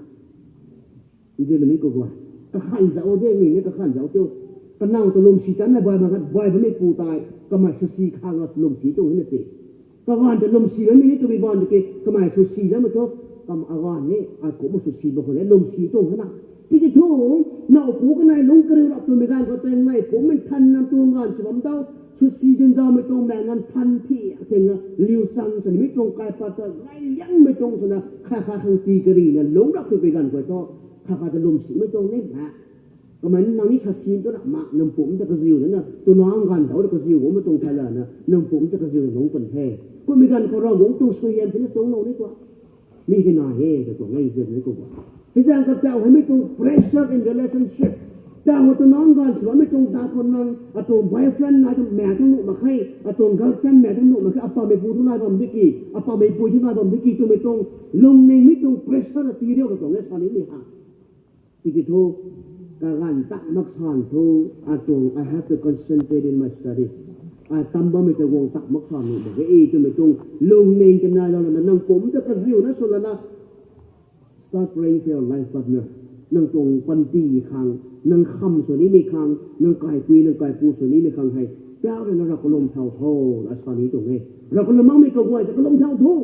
Nzianmei nunc kaguay, kakhan zauc de mi ni kakhan zauc tu. Kanaw ta lwmsi tanna bai mak gat bai bammei pu tei kamei sw si khang lwmsi tuang hei na si. Kaganv ta lwmsi bammei ni twmei ba tiki kamei sw si daumei thu, kam aganv ni ai kumna sw si bam khou ni lwmsi tuang hei na. Tiki thu, nowpu kanei lungc kariu rap twmei ganv khou tei mei kumhmei than nang tuang ganv sw bam dau, sw si dinc daumei tuang mei nganv than thi, ateng na liu chang swnimei tuang kaipat ta gay liangmei tuang swna kha kha khang tii karina lungc rap twpui ganv khou thu, kha kha ta lwmsimei tuang ni na. Kamei nang ni sasi tu na mak, nang pumc ta kaziu na, twna ganv dau ta kaziu guangmei tuang tha lana, nang pumc ta kaziu na lungc kan the. Kummei ganv khou Ravguangc tuang suaihiam pi na tuang lou ni tua. Mi hei na he, ta tuang e nzianmei nunc kaguay. Hei zaeng khou tau hei mi tuang pressure in relationship. Tau hei twna ganv sw bammei tuang da khou nang, atuang boyfriend nai tu mak tuang nuh mak khe, atuang girlfriend mak tuang nuh mak khe, apammeipu tu nai bam di ki, apammei pui tu nai bam di ki, twmei tuang, lungningmei tuang pressure na tii riu ta tuang e sa nimei ha. Tiki thu, kaganv tak mak san thu, atuang, I have to concentrate in my studies. Ai tam bammei ta guang tak mak san nuh mak ge twmei tuang, lungning kanei lou lana nang pumc ta kaziu na sw lana, start praying for your life partner. Nang tuang panty khang, nang kham sw nimei khang, nang kaipui, nang kaipu sw nimei khang hei, tau rui na Rav kalum thau tho, na sa ni tuang e. Rav kalum makmei kaguay ta kalum thau tho.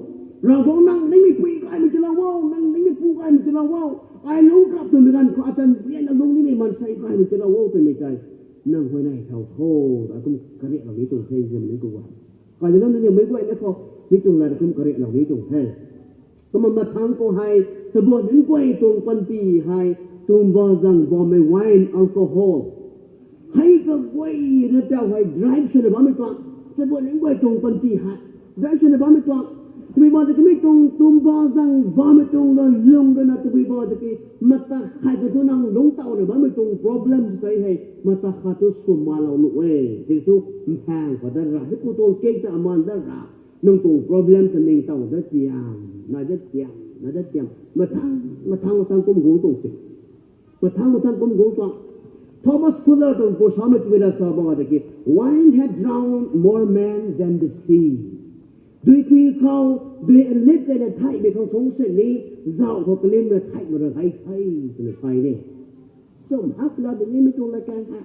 Ravguangc nang ningmei pui gaymei tiilou o, nang ningmei pu gaymei tiilou o. Ai lungc rap twmei ganv khou atan zianna lung nimei maansei gaymei tiilou o twmei tei, nang huayney thau tho, ta kum kariaklou ni tuang the nzianmei nunc kaguay. Kaniw nunc ni meic guayna khou, mi tuang lat kum kariaklou ni tuang the. Kumna mathangc khou hei, chabuan nunc guay tuang panty hei, tuang ba zang bammei wine, alcohol. Hei kaguay na tau hei drive swna bammei tuang, chabuan nunc guay tuang panty hei, drive swna bammei tuang. Twmei ba tiki mi tuang, tuang ba zang bammei tuang na lung rui na twmei ba tiki, mata khat ka tu nang lungc tau rui bammei tuang problem tei hei, mata khat tu sw malou nuh e, tiki thu, mphang khou dat ra, hei ku tuang kek ta aman dat ra, nang tuang problem ta ningtow dat tiam, nai dat tiam, nai dat tiam, mathang, mathang, mathang kum guang tuang se. Mathang mathang kum guang tuang. Thomas Fuller tuang pursamei twmei la sa bam tiki, wine had drowned more men than the sea. Duipui khou, dui anit tei na theihmei khang sung sini, zauh khou kalim na theihmei ra hei the, twna sa e ni. Sum hak la de nimei tuang lat kan ha.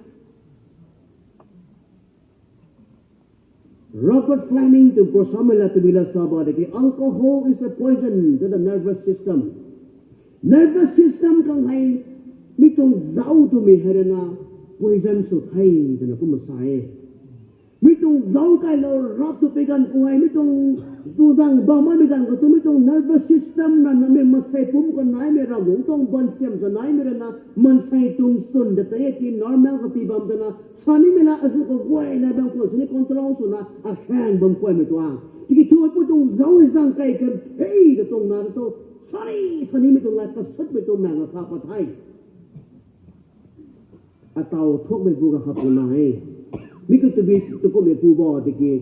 Robert Fleming tuang pursamei la twmei la sa bam tiki, alcohol is a poison to the nervous system. Nervous system khang hei, mi tuang zauh twmei hei rui na poison sw the, twna kumna sa e. Mi tuang zauh kailou rap twpui ganv khou hei, mi tuang tu zang bam makmei ganv khou tu mi tuang nervous system rana mi maansei pumc khou naimei Ravguangc tuang bansiam ta naimei rana maansei tuang swn ta tei ti normal khou pi bam tana, sa nimei la azu kaguayna bam khwan sini control swna akhang bam khuaymei tuang. Tiki thu pu tuang zauc hei zang kai kan the ta tuang na tu, sa ni, sa nimei tuang la kasutmei tuang maeng na sa pat the. Ataw thuakmei pu ka kha pu na e. Mi khou twbi tu kummei pu ba tiki,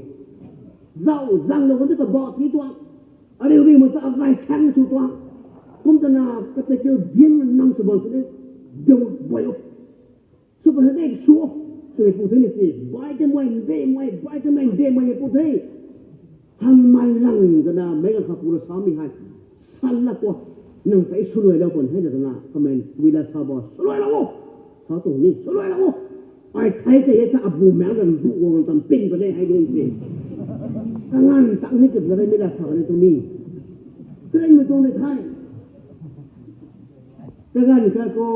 zauh zanglou kan tu kabah si tuang. Ariu riu mei ta agay khang sw tuang. Kum tana kata kiu biang nang sw bam sini, deu bai o. Sw pat hei de sw o. Twmei pu the ni si, bai tei mei de mei, bai tei mei de mei pu the. Hang mai lang tana meic ganv kha pu ra samei hei, san la kua, nang tei swluailou khwan hei na twna kamei twbi la sa ba, swluailou o, sa tuang ni, swluailou o. Ai thei tei e ta abu meng ran bu guang tam pin pa de hei ding se. Kangan tang ni tip la re mi la sa ni tu ni. Train mi tuang de thai. Kagan ka ko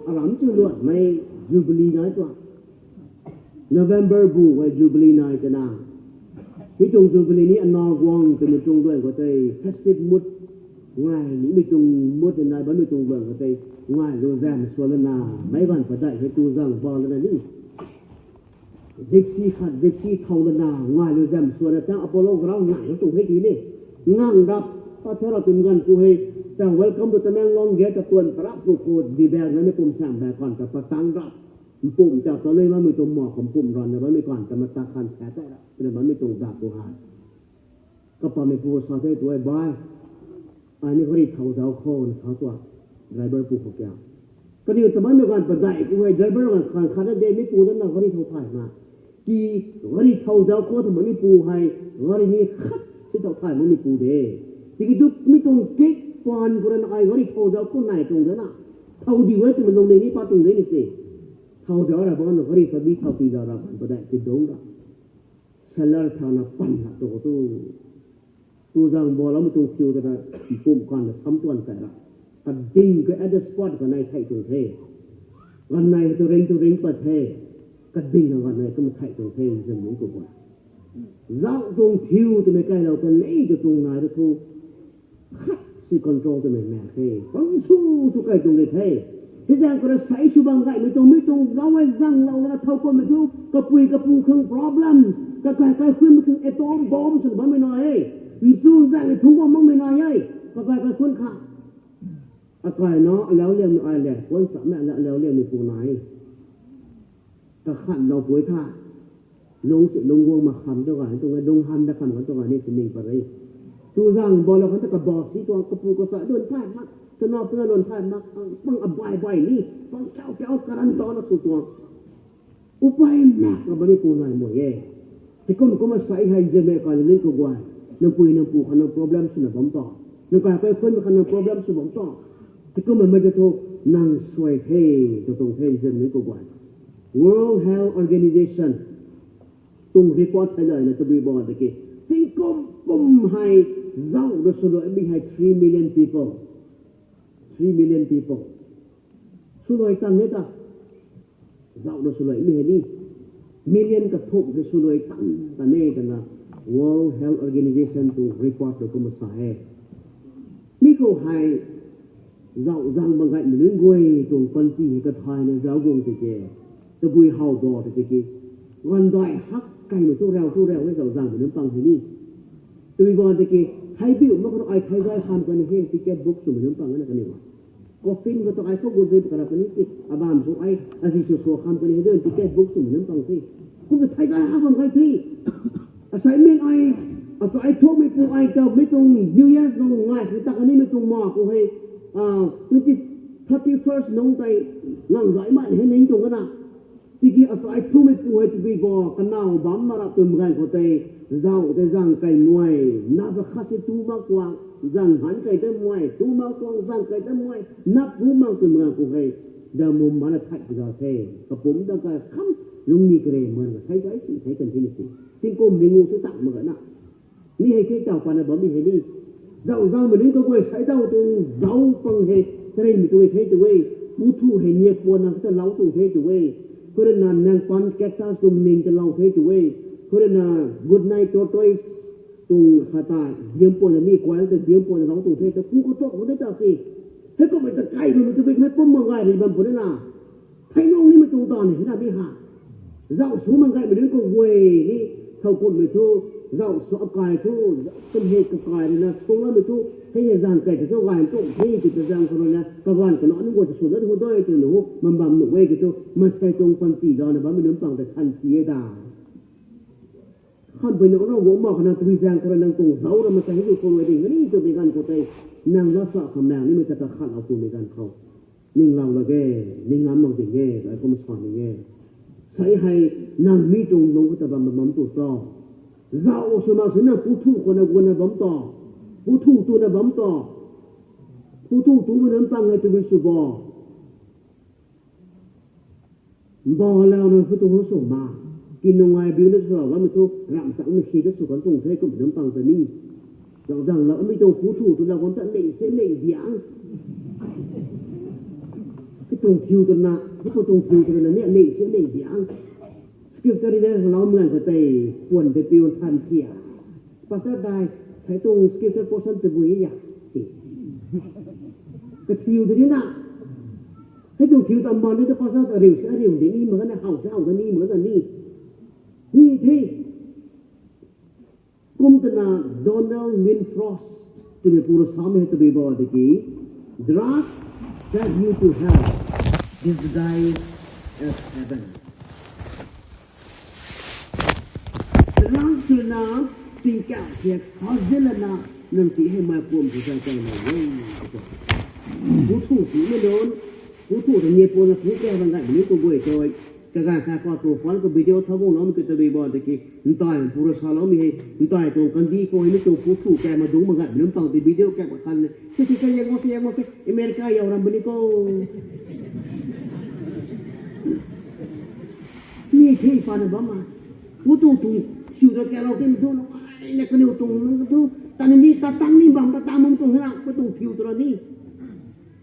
aram chu luat mei Jubilee nai tua. November bu wai Jubilee nai tana. Mi tuang Jubilee ni ana guang tu mi tuang luan ko tei festive mood. Ngai ni mi tuang mood nai ba mi tuang luan ko tei ngai lu zam suan lana. Mei ban padai hei tu zang ba lana ni. Gypsy khat, gypsy thau lana, ngai lu zam suan na tang Apollo ground nai na tuang hei ti ni. Ngang rap, ta thera tum gan ku hei, tang welcome to Tamenglong ge ta tuan parap tu ko di bag na ni pum sang bag kan ta patang rap. Mpum ta ta lui ma mi tuang mo kum pum ran na ba mi kan ta mata kan ta ta rap. Na ba mi tuang da tu hai. Kapamei pu sa the tu ai bai. Ai ni gari thau zau kho na sa tua. Driver pu kho kya. Kaniw ta ba mi kan padai ku hei driver kan khan khan de mi pu dan na gari thau thai na. Ki gari thau zau kho ta mi pu hei gari ni khat si thau thai mi pu de. Tiki tu mi tuang kik pan ku ran ai gari thau zau kho nai tuang de na. Thau di wei tu mi nung ni pa tuang de ni se. Thau zau ra ba na gari sa bi thau ti zau ra kan padai ti dong ra. Seller thau na pan na tu tu. Tu zang bo lam tu kiu ta na pum kan na sam tuan kai ra. Ka ding ka at the spot ka nai thai tuang the. Kan nai tu ring tu ring pat the. Ka ding ka kan nai tu ma thai tuang the zan ni tu ba. Zau tuang thiu tu me kai lau ka nei tu tuang nai tu tu. Khat si control tu me me the. Pang su su kai tuang de the. Hei zang kora sai sw bang gaymei tuang, mi tuang zau ai zang lau na thau kummei thu, kapui kapu khang problems, kakai kaikhunmei khang atom bomb sw bammei nai e. Nchun zang ni thungc bam makmei nai e. Kakai kaikhun kha. Akai na alau liangmei ai le, kuan samei alau liangmei pu nai e. Kakhan lou pui tha. Lung si lung guang ma kham tu ga, tu ga lung han da kham kan tu ga ni si ning pa re. Tu zang bo lou kan ta kaba si tuang kapu kasa lun thai mak, chana puna lun thai mak, pang abai bai ni, pang kiau kiau karan tau na su tuang. Upai mak ka bani pu nai mo e. Ti kum kum a sai hai je me ka ning ku guai. Nang pui nang pu kha nang problem sw na bam ta. Nang kai kai khun kha nang problem sw bam ta. Ti kum a mai ta thu nang suai the, tu tuang the je ning ku guai. World Health Organization tuang report thei lana tabui bo tiki, tingkum pum hei zau ra swluai mi hei three million people. Three million people. Swluai tan ne ta. Zau ra swluai mi hei ni. Million kathumh hei swluai tan tan ne ta na World Health Organization tuang report ra kumna sa e. Mi khou hei zau zang bang gaymei nunc guay tuang panty hei kathayna zau guang tiki, tabui how bo tiki, gandai hak kaimei thu rau thu rau e zau zangmei nunc pang hei ni. Tabui bo tiki, thei biu mak khou ai thei zai kham kan he, ticket book swmei nunc pang na kaniw. Coffin khou tu ai khou gu zip kara kani ti, abam sw ai, azi sw sw kham kani he, ticket book swmei nunc pang the. Kum tu thei zai hak bam kai the. Asai meng ai, asai thumei pu ai ta, mi tuang New Year nung ngai hei ta kanimei tuang ma khou hei, twenty, thirty first nung tei, ngang zai mai hei ning tuang kana. Tiki asai thumei pu hei tabui bo, kanow bam mara twm ganv khou tei, zau tei zang kai muai, na ba khat si tu mak kuang, zang han kai tei muai, tu mak kuang, zang kai tei muai, nap tu mak twm ganv khou hei, da mum mana thai ti zau the, kapumc da kai kham, lungni kare man ka thei zai si, thei kan thei ni si. Tingkum ringu sw tak mak na. Mi hei the taw pana bammei hei ni. Zau zangmei nunc kaguay sai daw tuang zau pang hei, charynmei tuang hei the tu e. Pu thu hei niak puanna ta lau tuang the tu e. Khou rana nang pan cactus tuang ning ta lau the tu e. Khou rana good night tortoise tuang hata diam puanna ni kuai ta diam puanna lau tuang the ta pu khou tok khou the ta si. Hei kummei ta kai bammei tu bik hei pum mak gay ri bam puni na. Thei nung nimei tuang ta ni hei na mi ha. Zau sw mak gaymei nunc kaguay ni, thau kumhmei thu, zau sw akai thu, zau tum hei kakai rui na, tuang lamei thu, hei hei zang kai ta thu, gay tuang hei ti ta zang khou rui na, kaganv kana nunc guay ta sw dat hu doi twna hu, mam bam nuh e ki thu, maansei tuang panty dana bammei nunc pang ta san si e da. Khanpui na na guang mak khana tui zaeng khou rui nang tuang zauc ra maansei hei zu khou rui ding kani twmei ganv khou tei, nang lasa khang maeng nimei ta ta khat au twmei ganv khou. Ning lau lak e, ning ngam mak ding e, ai kum sa ning e. Sei hei, nang mi tuang lungc khou ta bam bam tu cho. Zauc sw mak sini nang pu thu khou na guanna bam ta. Pu thu twna bam ta. Pu thu twmei nunc pang hei twmei sw bo. Mbalau na hu tu hu sw ma. Ki nungai biu na sw lau lam thu ram sa mi khi ta sw kan tuang the kum dam pang ta ni. Zang zang lau mi tuang pu thu tu lau kan ta lei se lei diang. Ki tuang thiu tu na, ki tuang thiu tu na ni lei se lei diang. Scripture reader lau mi ngan ko tei puan te piu than thia. Pastor dai, sai tuang scripture portion te bui ya. Ka thiu tu ni na. Hei tuang thiu tam ban ni ta pastor ta riu se riu di ni, ma na hau se hau da ni, ma na ni. Ni the. Kum tana Donald Winthrop twmei pu rui sa hei tabui bam de ki, "Drugs drive you to hell disguised as heaven." Drugs lana tingkauh thiak sa zin lana nang ti hei mei puam tu zai kai na wei. Pu thu ti mei lon, pu thu ta ni puam na pu kai bang gai ni tu guay toi. Kaganv khat khou tuang phone khou video tha bung lou mi ki tabui bam de ki, ntai pu rui sa lou mi hei, ntai tuang kandi khou hei mi tuang pu thu kai ma dung ma gai nunc pang ti video kai ma khan ne. Si si kai yang mo, si yang mo, si America yau ram bam ni ko. Mi the pa na bam ma. Pu thu tuang siu ta kai lou ti mi thu nungai na kaniw tuang nunc thu, ta ni ta tang ni bam pa ta mum tuang hei na, pu tuang thiu tu ra ni.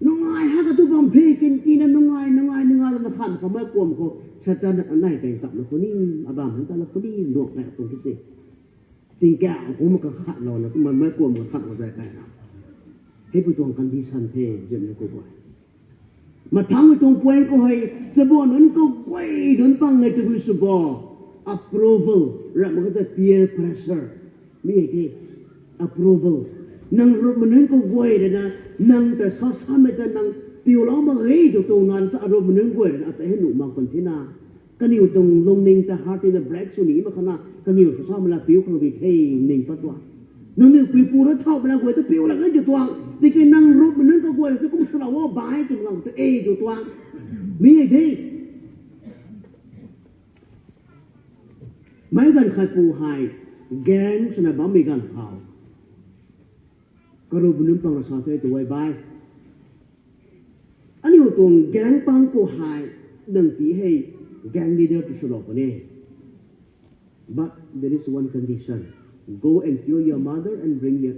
Nungai ha ka tu bam the, kin kin na nungai, nungai, nungai na khan ka mei kuam khou, Satan na nai kai zap na khou ni, abam han ta na khou ni, nuak kai tuang ki se. Tingkauh kum ka khat lou na, kum mei kuam ka khat lou zai kai na. Hei pu tuang condition the, zim na khou guay. Mathang mei tuang point khou hei, sabo nunc khou guay nunc pang ngai tabui sw bo. Approval, ram ma ka ta peer pressure. Mi hei the, approval. Nang rup ma nunc khou guay rui na, nang ta sa sa mei ta nang piu lou ma hei tu tuang ngan ta arup ma nunc guay rui na, ata hei nuh mak kan the na. Kaniw tuang lungning ta heart in a break sw ni ma khana, kaniw ta sa ma la piu khang di the ning pat tuang. Nangniw pui pu ra thau ma la guay ta piu la ngai tu tuang. Tiki nang rup ma nunc khou guay rui ta kum sw lou o bai tu ngang ta e tu tuang. Mi hei the. Meic ganv khat pu hei, gang swna bammei ganv khou, karuh bu nunc pang rui sa the tu e bai. Aniu tuang gang pang khou hei, nang ti hei, gang leader tu swlou puni. But there is one condition. Go and kill your mother and bring your,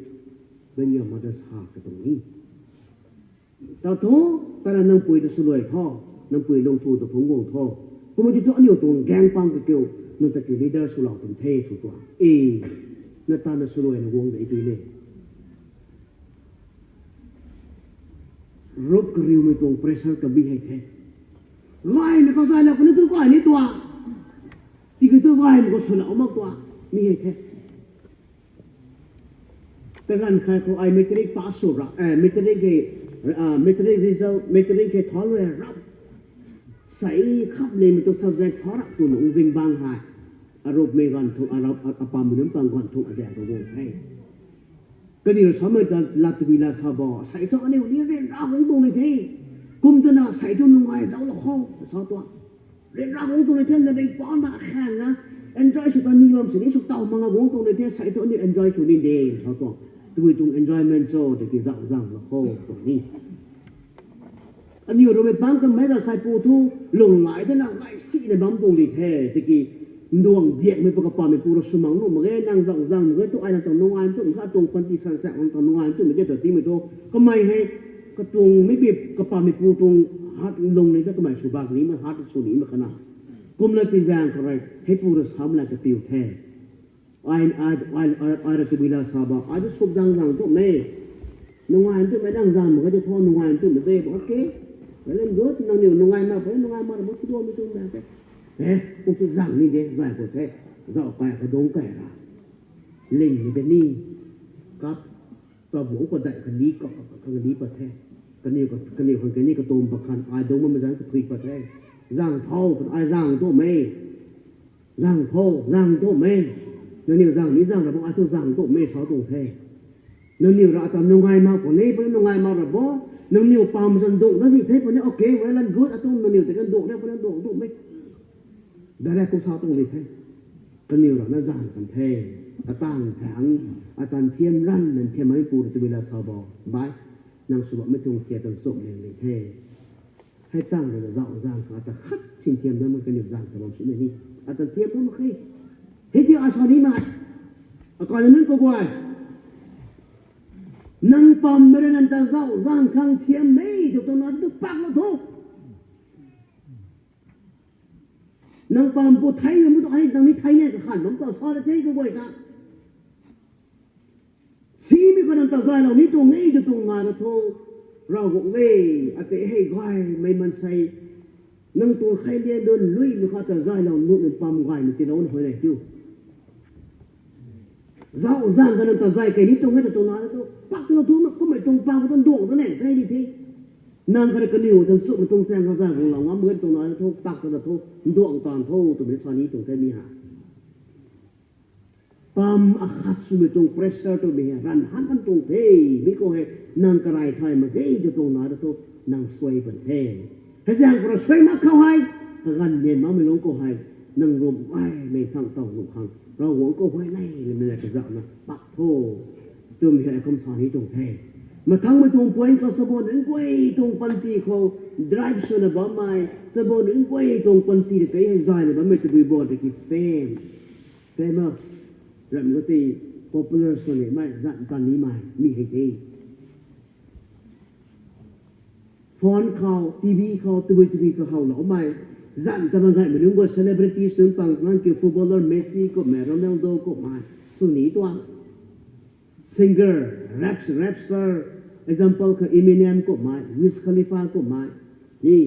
bring your mother's heart, ka tuang ni. Ta thu, tana nang pui ta swluai tho, nang pui lung thu ta phungc guang tho. Kumna ti thu aniu tuang gang pang ka kiu, nang ta kiu leader swlou tuang the sw tuang. E, na tana swluai na guang de tui ne. Rup kariumei tuang pressure kabi hei the. Gaymei khou zay la kuni tu kai ni tuang. Tiki tu gaymei khou swlou mak tuang. Mi hei the. Kaganv khat khou ai matric pass sw ra, eh, matric hei, ah, matric result, matric hei thau rui rap. Sai khap lemei tuang subject thau rap twna ung zingbangc hei. Arupmei ganv thu, arup, a, apammei nunc pang ganv thu adia khou guang the. Kaniw samei ta lat tabui la sa bo, sai thu aniu ni ryanra guang tuang ni the. Kum tana sai thu nungai zauclou khou, sa tuang. Ryanra guang tuang ni the, na rui pana khanna, enjoy sw ta ni bam sini sw taw manga guang tuang ni the, sai thu aniu enjoy sw ni de, sa tuang. Tabui tuang enjoyment cho, tiki zauc zang la khou, tuang ni. Aniu ruimei pang kanmei ganv khat pu thu, lung lai tana gaysina bam tuang di the, tiki nduang diakmei pa kapammei pu rui swmang nuh mak ge, nang zauc zang mak ge, tu ai nang tuang nungai tumei kha tuang panty sansak nang tuang nungai tumei ge ta timei thu, kamei hei, katuang maybe kapammei pu tuang heart lung ni ta kamei sw bak ni mei heart sw ni mei khana. Kumna pi zaeng khou rui, hei pu rui samei la kapiu the. Ai, ai, ai, ai, ai rui tabui la sa ba, ai tu suk zang zang tumei. Nungai tumei nang zang mak ge tu thu nungai tumei de, okay. Well and good, nangniw nungai mak, nungai mak ra bo tu duamei tumei te. Eh, kum tu zang ni de, zay khou the. Zauc kai, kadung kai ra. Ling ni de ni. Kap, chabu khou dai kani, kap, kap, kap, kani pat the. Kaniw, kaniw khang kani katum pat khang, ai dungc bammei zang kathui pat the. Zang tho, ai zang tumei. Zang tho, zang tumei. Nangniw zang ni zang ra bo, ai thu zang tumei sa tuang the. Nangniw ra ata nungai mak puni, puni nungai mak ra bo. Nangniw pam zan dungc na zi the puni, okay, well and good, atuang nangniw tei kan dungc de, puni dungc tumei. Direct kum sa tuang di the. Kaniw ra na zang kan the. Atang thang, atan thiam ran, nan thiam mei pu rui tabui la sa bo. Bai, nang sw bammei tuang thiat tan suk liang di the. Hei tang rui na zauh zang khang ata khat sin thiam na mak kaniw zang ta bam sini ni. Ata thiam na mak khe. Hei ti a sa ni nai. Akai na nunc kaguay. Nang pam mei rui nang ta zauh zang khang thiam mei tu tuang na tu pak na tho. Nang pam pu thei na mu tu ai nang ni thei ne kakhan bam ta sa ra the kaguay ta. Simei khou nang ta zaylou ni tuang e tu tuang na ra tho. Ravguangc le, ata hei gaymei maansei. Nang tuang khailian dun lui mei kha ta zaylou nu nang pam gaymei tiilou na huay nai tiu. Zauh zang ka nang ta zay kei ni tuang e ta tuang na ra tho. Pak ta na thu, kummei tuang pam khou ta nduang ta ne, kei ni the. Nang kha kaniw tan sumei tuang chaeng kha zay guanglou ngam e tuang na ra tho, pak ta na tho, nduang tan tho, twmei sa ni tuang the mi ha. Pam akhat swmei tuang pressure twmei hei ranv han kan tuang the, mi khou hei nang karay thay mak ge tu tuang na ra tho, nang suai pan the. Hei zaeng khou ra suai mak khou hei, kaganv nian makmei lungc khou hei, nang rum ai mei thang taw lum khang, Ravguangc khou huay nei, mei na kazauhna pak tho. Twmei hei kum sa ni tuang the. Mathangmei tuang point khou chabuan nunc guay tuang panty khou drive swna bammei, chabuan nunc guay tuang panty ta tei hei zayna bammei tabui bo tiki fame, famous, ram kati popular sw nimei, zan tan nimei, mi hei the. Phone khou, T V khou, tabui tabui khou howloumei, zan ta bam gaymei nunc guay celebrities nunc pang nang kiu footballer Messi kummei, Ronaldo kummei, sw ni tuang. Singer, raps, rap star, example kha Eminem kummei, Wiz Khalifa kummei, ni,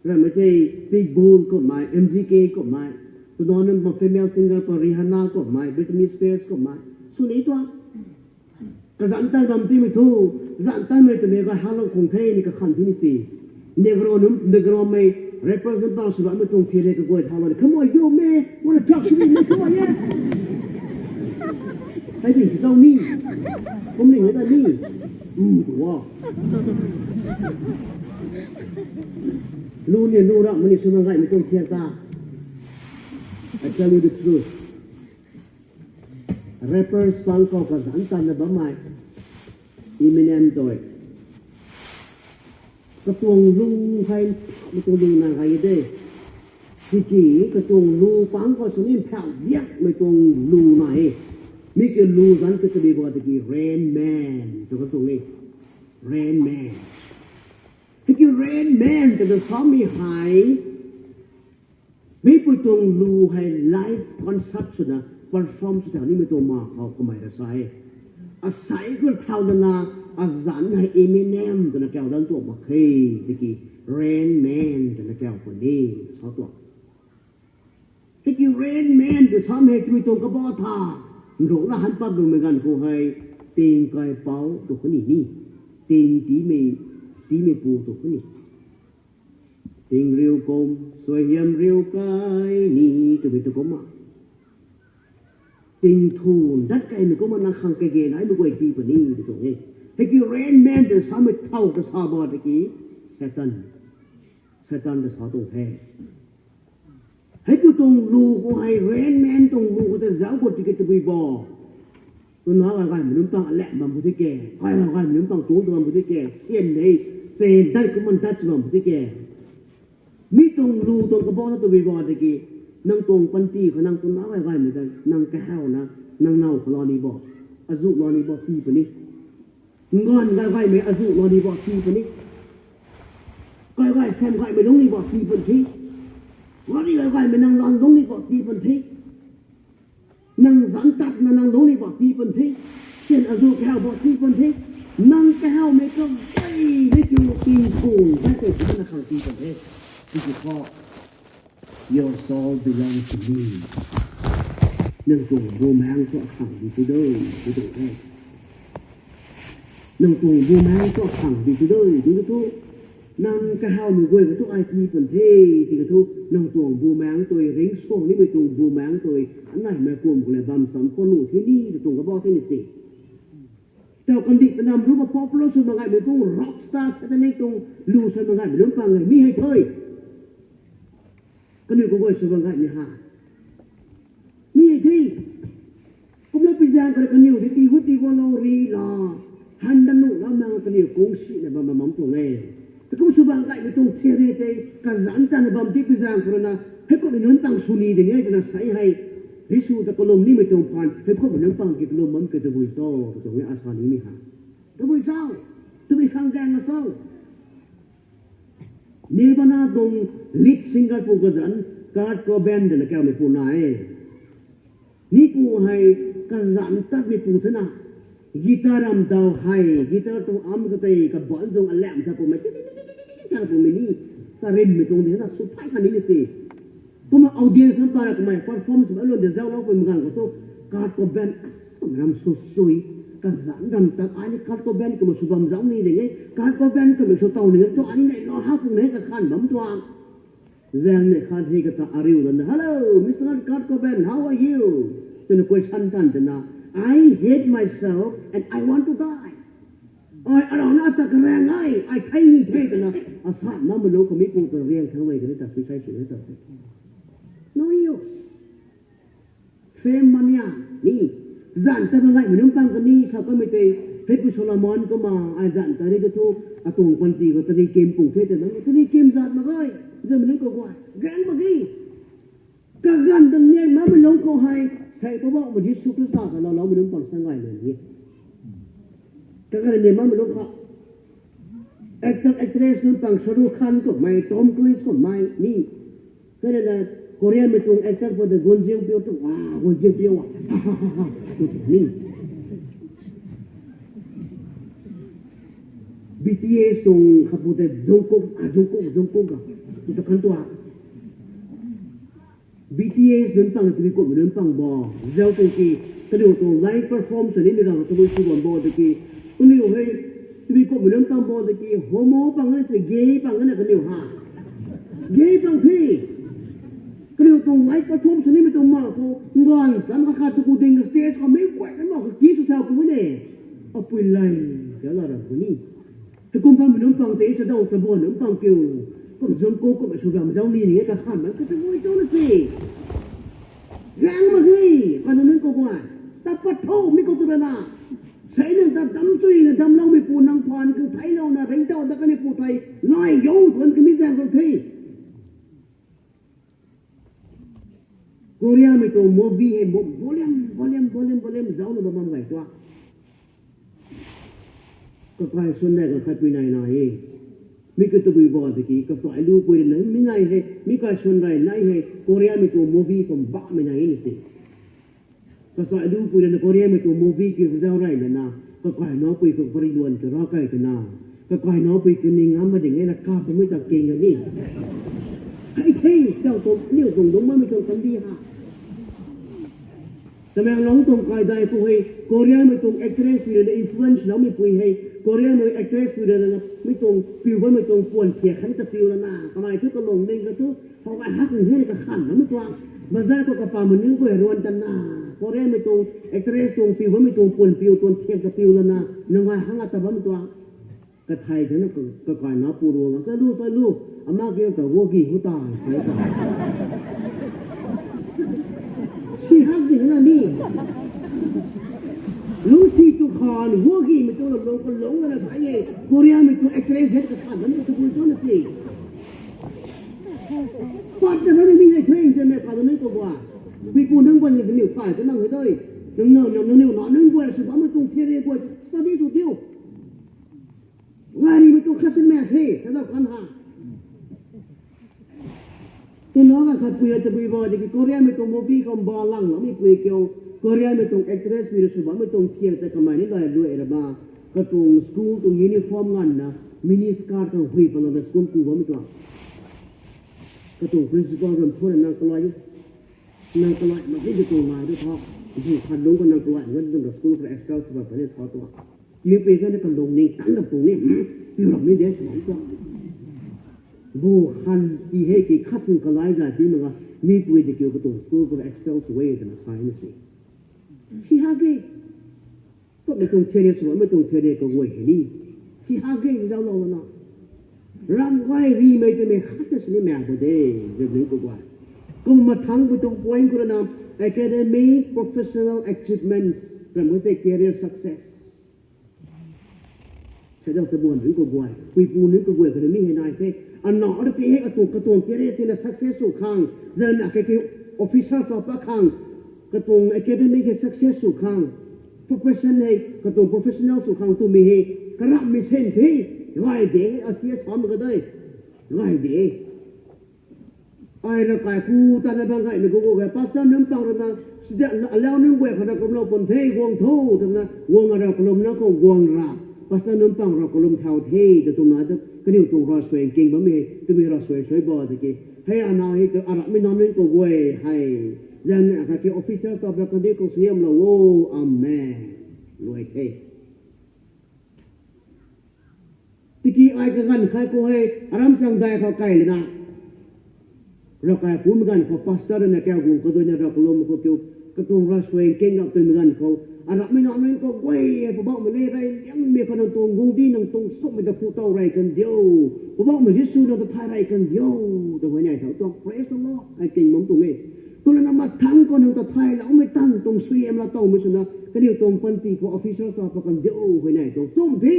ramei tei Pitbull kummei, M G K kummei, tuna nunc bam female singer pa Rihanna kummei, Britney Spears kummei, sw ni tuang. Kazanc tan bam timei thu, zanc tanmei twmei gay halou khang the ni kakhan the ni si. Negro nunc, Negromei rappers nunc pang swloumei tuang thei re kaguay thalou ni, come on, yo, man, wanna talk to me, man, come on, yeah. Hei di kazau ni. Kum ni hei ta ni. Um, tu wo. Lu ni lu ra, mani sw bam gaymei tuang thian ta. I tell you the truth. Rappers pang khou kazanc tanna bammei Eminem tei, katuang lu hei, katuang lu na gay de. Tiki katuang lu pang khou sini phau diakmei tuang lu na e. Mi ki lu zanc kata bi bo tiki Rain Man tu katuang e. Rain Man. Tiki Rain Man twna samei hei, mipui tuang lu hei live concert swna perform sw tau nimei tuang ma khou kamei ra sa e. Asei khou thau lana, azanc hei Eminem twna kau dan tuang mak khe, tiki Rain Man twna kau puni, sa tuang. Tiki Rain Man tw sam hei twmei tuang kabah tha, nruna han pat lungmei ganv khou hei, ting kaipouc tu khou ni ni, ting tiimei, tiimeipu tu khou ni. Ting riu kum, suaihiam riu kai ni, twmei tu kumna. Ting thun dat kaimei kumna nang khang kage naimei guay tii puni, tw tuang e. Hei ki Rain Man tw samei thau ta sa ba tiki, Satan. Satan ta sa tuang the. Hei tu tuang lu khou hei, Rain Man tuang lu khou ta zauc khou tiki tabui bo. Tuna gay gaymei nunc pang alam bam khou tiki, gay gaymei nunc pang tuang tu bam khou tiki, sian hei, se dat kumna dat bam khou tiki. Mi tuang lu tuang kabah na tabui bo tiki, nang tuang panty khou nang tuna gay gaymei ta, nang kahawna, nang naw khou lou ni bo, azuh lou ni bo tii puni. Nganv gay gaymei azuh lou ni bo tii puni. Kai gay sam gaymei lungc ni bo tii pun the. Gari gay gaymei nang lan lungc ni bo tii pun the. Nang zanc tatna nang lungc ni bo tii pun the. Sian azuh kahaw bo tii pun the. Nang kahawmei kaguay ni kiu tingkum, bai tei kumna khang tii pun the. Tiki thu, Your soul belongs to me. Nang tuang bumaengc thu akhang di tu de, tu de. Nang tuang bumaengc thu akhang di tu de, tu tu. Nang kahawmei guay khou thu ai tii pun the, tiki thu nang tuang bumaengc tei, ringcsuang nimei tuang bumaengc tei, anaimei kum khou le bam cham khou nuh the ni, tuang kabah the ni se. Tau kandih kanam ruc khou popular sw mak gaymei tuang rockstar, satanic tuang lu sw mak gaymei nunc pang e, mi hei the. Kaniw kaguay sw bam gaymei ha. Mi hei the. Kumna pi zaeng khou kaniw tei tii hu tii guanglou ri la, han dat nuh lam nang kaniw kungsi na bam bam tuang e. Kum sw bang gaymei tuang theory tei kazanc tan bam ti pi zaeng khou rui na, hei kumhmei nunc pang sw ni ding e twna sa hei, Jisu ta kalum nimei tuang phaan, hei kumhmei nunc pang ki kalum bam ke tabui cho, tuang e asa nimei ha. Tabui cho, tabui khang gaeng na cho. Nirvana tuang lead singer pu kazanc, Kurt Cobain twna kaumei pu na e. Mi pu hei kazanc tatmei pu thena, guitar ram daw hei, guitar tuang amp katei kabanc tuang alam tha pumei, tha pumei ni, sa rinmei tuang di na, sw phay kha ni ni se. Kumna audience nunc para kamei performance ba lun de zauclou pui magang khou thu, Kurt Cobain, asam ram sw sui, kazanc ram tat, ai ni Kurt Cobain kumna sw bam zauc ni ding e, Kurt Cobain kumna sw tow ni tu, ai ni nei lo ha pung nei kakhan bam tuang. Zaeng nei khat hei kata ariu lana, "Hello, Mister Kurt Cobain, how are you?" twna question tan twna, "I hate myself and I want to die." Ai arana ta karaeng ai, ai thei ni the twna, asa namei lou khou mi pu ta riang thang mei twna ta suicide sw ta se. No use. Fame mania ni, zanc tat ngaimei nunc pang kani sa kamei tei, hei pu Solomon kumna, ai zanc tat ri ka thu, atuang panty khou tari kim pung the twna, tari kim zat mak ge, zanmei nunc khou guay, gaeng mak ge. Kaganv ta nian makmei lungc khou hei, sei Poubauhmei Jisu Khrista ta lou loumei nunc pang sa ngai lun ni. Kaganv ta nian makmei lungc khou, actor, actress nunc pang Shah Rukh Khan kummei, Tom Cruise kummei ni. Kane na Koreamei tuang actor pu ta gunziang piu tu, wa, gunziang piu wa. Ni. B T S tuang khat pu tei Jungkook, a, Jungkook, Jungkook a. Tu ta khan tua. B T S nunc pang, tabui kumhmei nunc pang bo. Zau tiki, kaniw tuang live perform sw ni ni rang tabui sw bam bo tiki. Kaniw hei, tabui kumhmei nunc pang bo tiki, homo pang na se, gay pang na kaniw ha. Gay pang the. Kaniw tuang live perform sw nimei tuang ma khou, nganv cham kha khat tu ku ding stage khou mei guay na ma khou ki sw thau ku ne. Apui lay, kala ra ku ni. Hei kum bammei nunc pang tei, sa dau sa buan nunc pang kiu. Kum Jungkook, kum sw bam zau ni ni, kakhan man, kata gui tu na se. Gaeng mak ge, kaniw nunc khou guay. Ta pat tho, mi khou tu rana. Sei nang ta dam tui na damloumei pu nang phaan khang theilouna, ringctau dat kani pu thei, nai you thuan kami zaeng khou the. Koreamei tuang movie hei mo-, volume, volume, volume, volume, zaucna bam bam gay tua. Kakai swan rei kakhatpui nai na e. Mi kata tabui bo tiki, kasai lu pui rui na, mi nai hei, mi kai swan rei nai hei, Koreamei tuang movie kum bammei nai e ni se. Kasai lu pui rui na Koreamei tuang movie kiu zau rei lana, kakai naupui khou pari luan ka ra kai twna. Kakai naupui kiu ni ngam ma ding e na kap bammei ta king a ni. Hei the, tau tuang, aniw tuang dungc bammei tuang kandi ha. Tamenglong tuang kaidai khou hei, Koreamei tuang actress pui rui na influence loumei pui hei, Koreamei actress pui rui na mi tuang piu bammei tuang puan thiak khan ta piu lana, kamei thu kalung ning ka thu, how ai hak ning hei kakhan bammei tuang. Bazar khou kapamei nunc guay ruan tana, Koreamei tuang actress tuang piu bammei tuang puan piu tuang thiak ta piu lana, nang ai hang ata bammei tuang. Kathei thena ka, kakai na pu ruang a, sa lu, sa lu, ama kiu ta wogi hu ta, sa ta. Si hak di na ni. Lungsi tu khan, wogimei tu lou, kalung na sa e, Koreamei tu actress het kakhan na tu bui tu na si. Pat ta na ni hei theng se me pa na ni tu bua. Pui pu nang guan ni niw kai tu nang hei doi. Nang nang nang niw na nang guan sw bammei tuang theory guan study sw tiu. Ngarimei tuang khasinmei he, ta dau kan ha. Twna kakhatpui a tabui bo tiki Koreamei tuang movie khou mbalang loumei pui kiu, Koreamei tuang actress pui rui sw bammei tuang thiak ta kamei ni lai luai ra ba, katuang school tuang uniform nganvna mini skirt khang hui palouna school ku bammei tuang. Katuang principal ram thu na nang kalai, nang kalai mak ge katuang ngai tu tho, bu khan lungc khou nang kalai mak ge twna school khou expel sw bam puni sa tuang. Liu pui kha ni kalung ni, tang dap tuang ni, hmm, piu ram ni de sw bam tuang. Bu khan ti hei ki khat sing kalai zay ti mak ga, mi pui tei kiu katuang school khou expel sw e twna sa ni se. Si hak ge. Kumhmei tuang theory sw bammei tuang theory kaguay hei ni. Si hak ge zauclou lana. Ram guay rimei twmei khat na sini mak bo de, zip ni kaguay. Kum mathangpui tuang point khou rui na, academic, professional achievements, ram guay tei career success. Kadaw chabuan nunc kaguay, puipu nunc kaguay kha mi hei nai the. Ana ara ti hei katuang katuang career tina success sw khang, zan a kaki officer sa pat khang, katuang academic hei success sw khang, profession hei katuang professional sw khang twmei hei, karamhmei sen the, gay de, a C S ham ka dei, gay de. Ai ravkai ku tana bang gaymei gu gu ge, pastor nunc pang rana, sida alau nunc guay khana kumlou pun the, guang tho, tana guang a rau kalum na khou guang ra, pastor nunc pang rau kalum thau the, ta tuang na ta, kaniw tuang ravsuai nking bammei hei, twmei ravsuai suai ba tiki. Hei ana hei tu aramhmei na nunc kaguay hei, zan a kaki officer sa pat kandi khou suaihiamlou o, amen. Luai the. Tiki ai kaganv khai khou hei, aram chang dai khou kai lana. Ravkai pumei ganv khou pastor na kau guang kaduaina rau kalum khou kiu, katuang ravsuai nking rap twmei ganv khou, aramhmei na nunc kaguay, Poubauhmei le rey liangmei khou nang tuang guangcdic nang tuang sumei ta phu tow rey kan diu, Poubauhmei Jisu nang ta thay rey kan diu, ta huayney thau tuang, praise the Lord, ai king bam tuang e. Kumna nang mathangc khou nang ta thayloumei tang tuang suaihiam la towmei swna kaniw tuang panty khou officer sa pat kan diu huayney tuang sum the.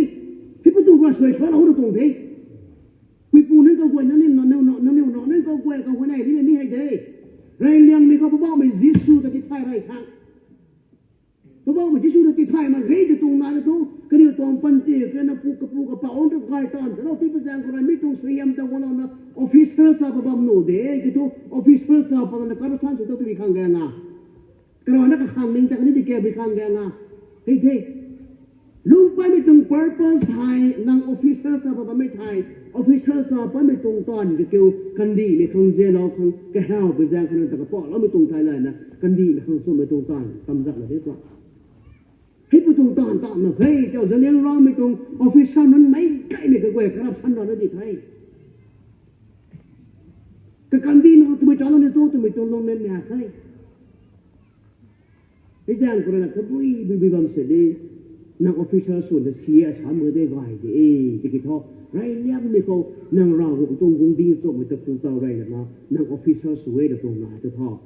Hei pu tuang ravsuai suailouna tuang the. Puipu nunc kaguay, nangniw na, nangniw na, nangniw na, nangniw kaguay khou huayney nimei mi hei de. Rey liangmei khou Poubauhmei Jisu ta tithay rey khang, Poubauhmei Jisu ta tithay mak ge ta tuang na ta thu, kaniw tuang panty kena pu kapu kapouc ta gay taanv talou tipat zaeng khou rey mi tuang suaihiam ta guanglouna officer sa pat bam nuh de, ki thu officer sa pat lana corruption sw ta tui khang ge na. Karana kakhang ning ta kani di kebui khang ge na. Hei the. Lungc patmei tuang purpose hei nang officer sa pat bammei thei, officer sa patmei tuang taanv kakiu kandihmei khang zialou khang kahawpui zaeng khou nang ta kapahloumei tuang thei layna kandihmei khang swmei tuang taanv tamzak la de tuang. Hei pu tuang taanv ta mak khe, tau zaliang ramei tuang officer nunc meic kaimei kaguay corruption rana di the. Kakandihmei khang twmei talou ni tu twmei tuang lungmen mei ha the. Hei zaeng khou rana tabui bui bui bam se de, nang officer swna C A sa mak de gay de e, tiki thu, rey liangmei khou, nang Ravguangc tuang guangcdic nchumhmei ta phu tow rey lana, nang officer sw e ta tuang na ta thu.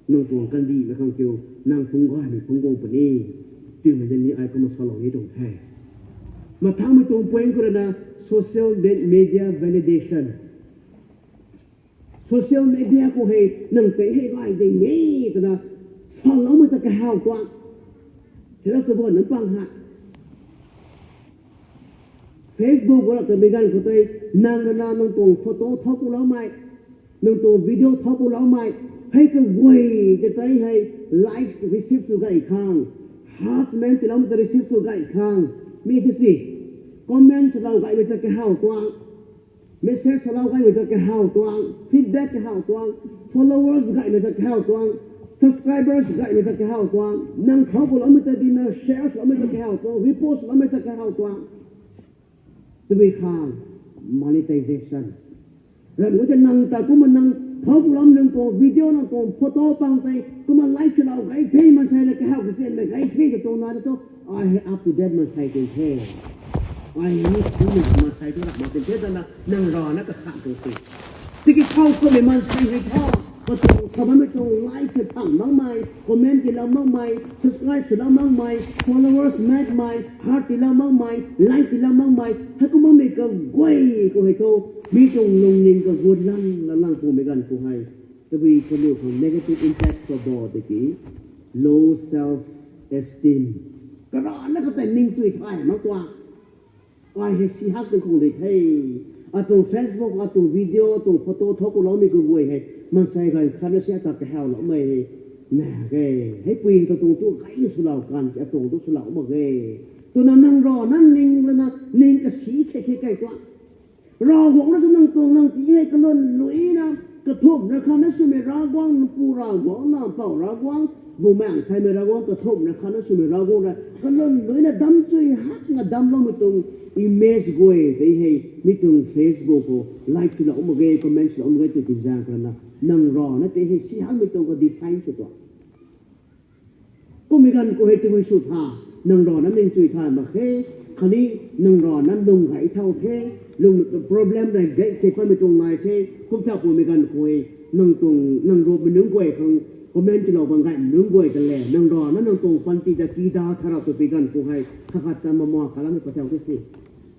Nang tuang kandihmei khang kiu, nang phungc gaymei phungc guang puni, twmei de ni ai kumna salou ni tuang the. Mathangmei tuang point khou rana, social me-, media validation. Social media khou hei nang tei hei gay ding e twna saloumei ta kahaw tuang. Hello, chabuan nunc pang ha. Facebook khou rap twmei ganv khou tei, nang rana nang tuang photo thau kuloumei, nang tuang video thau kuloumei, hei kaguay katei hei likes receive sw gay khang, hearts man tiiloumei ta receive sw gay khang, mi ti si, comment swlou gaymei ta kahaw tuang, message swlou gaymei ta kahaw tuang, feedback kahaw tuang, followers gaymei ta kahaw tuang, subscribers gaymei ta kahaw tuang, nang thau kuloumei ta dina share swloumei ta kahaw tuang, repost swloumei ta kahaw tuang. Tabui khang monetization. Ramh gu tei nang ta kumna nang thau kuloumei nang tuang video nang tuang photo pang tei kumna like swlou gay the, maansei na kahaw kasinmei gay the ta tuang na ta thu, ai hei up to date maansei tei the. Ai hei mi simei maansei thu rak mak tei the twna nang rana kakhan tuang se. Tiki thau kummei maansei hei thu, katuang sa bammei tuang like se phang makmei, comment tiilou makmei, subscribe swlou makmei, followers makmei, heart tiilou makmei, like tiilou makmei, hei kum makmei kaguay khou hei thu, mi tuang lungning kaguat lang la lang pumei ganv khou hei, tabui kaniw khang negative impact sw bo tiki, low self esteem. Karana katei ningchui thay mak tuang. Ai hei si hak tei khang di the. Atuang Facebook, atuang video, atuang photo thau kuloumei kaguay hei, maansei ganv khatna si ata kahawloumei hei, mak ge. Heipui hei katuang tu gay swlou kan, atuang tu swlou mak ge. Twna nang rana ning lana ning kasi khe khe kai tuang. Ravguangc na tu nang tuang nang ti hei kalun luina, kathumh na khatna swmei Ravguangc, nang pu Ravguangc, nang pou Ravguangc, bumaengh theimei Ravguangc, kathumh na khatna swmei Ravguangc ra kalun luina damchui hakna damcloumei tuang image guay tei hei mi tuang Facebook khou like swlou mak ge, comment swlou mak ge tw ti zaeng khou rana nang rana tei hei si hakmei tuang kha define sw tuang. Kummei ganv khou hei tabui sw tha, nang rana ningchui thay mak khe, khatni nang rana lung gay thau the, lung problem rey gay the, patmei tuang nai the, kum thau kummei ganv khou hei, nang tuang, nang ropmei nunc guay khang, comment tilou bam gaymei nunc guay ta le, nang rana nang tuang panty ta kida tharap tw pi ganv khou hei, khat khat ta mama khalam ta pathau the si.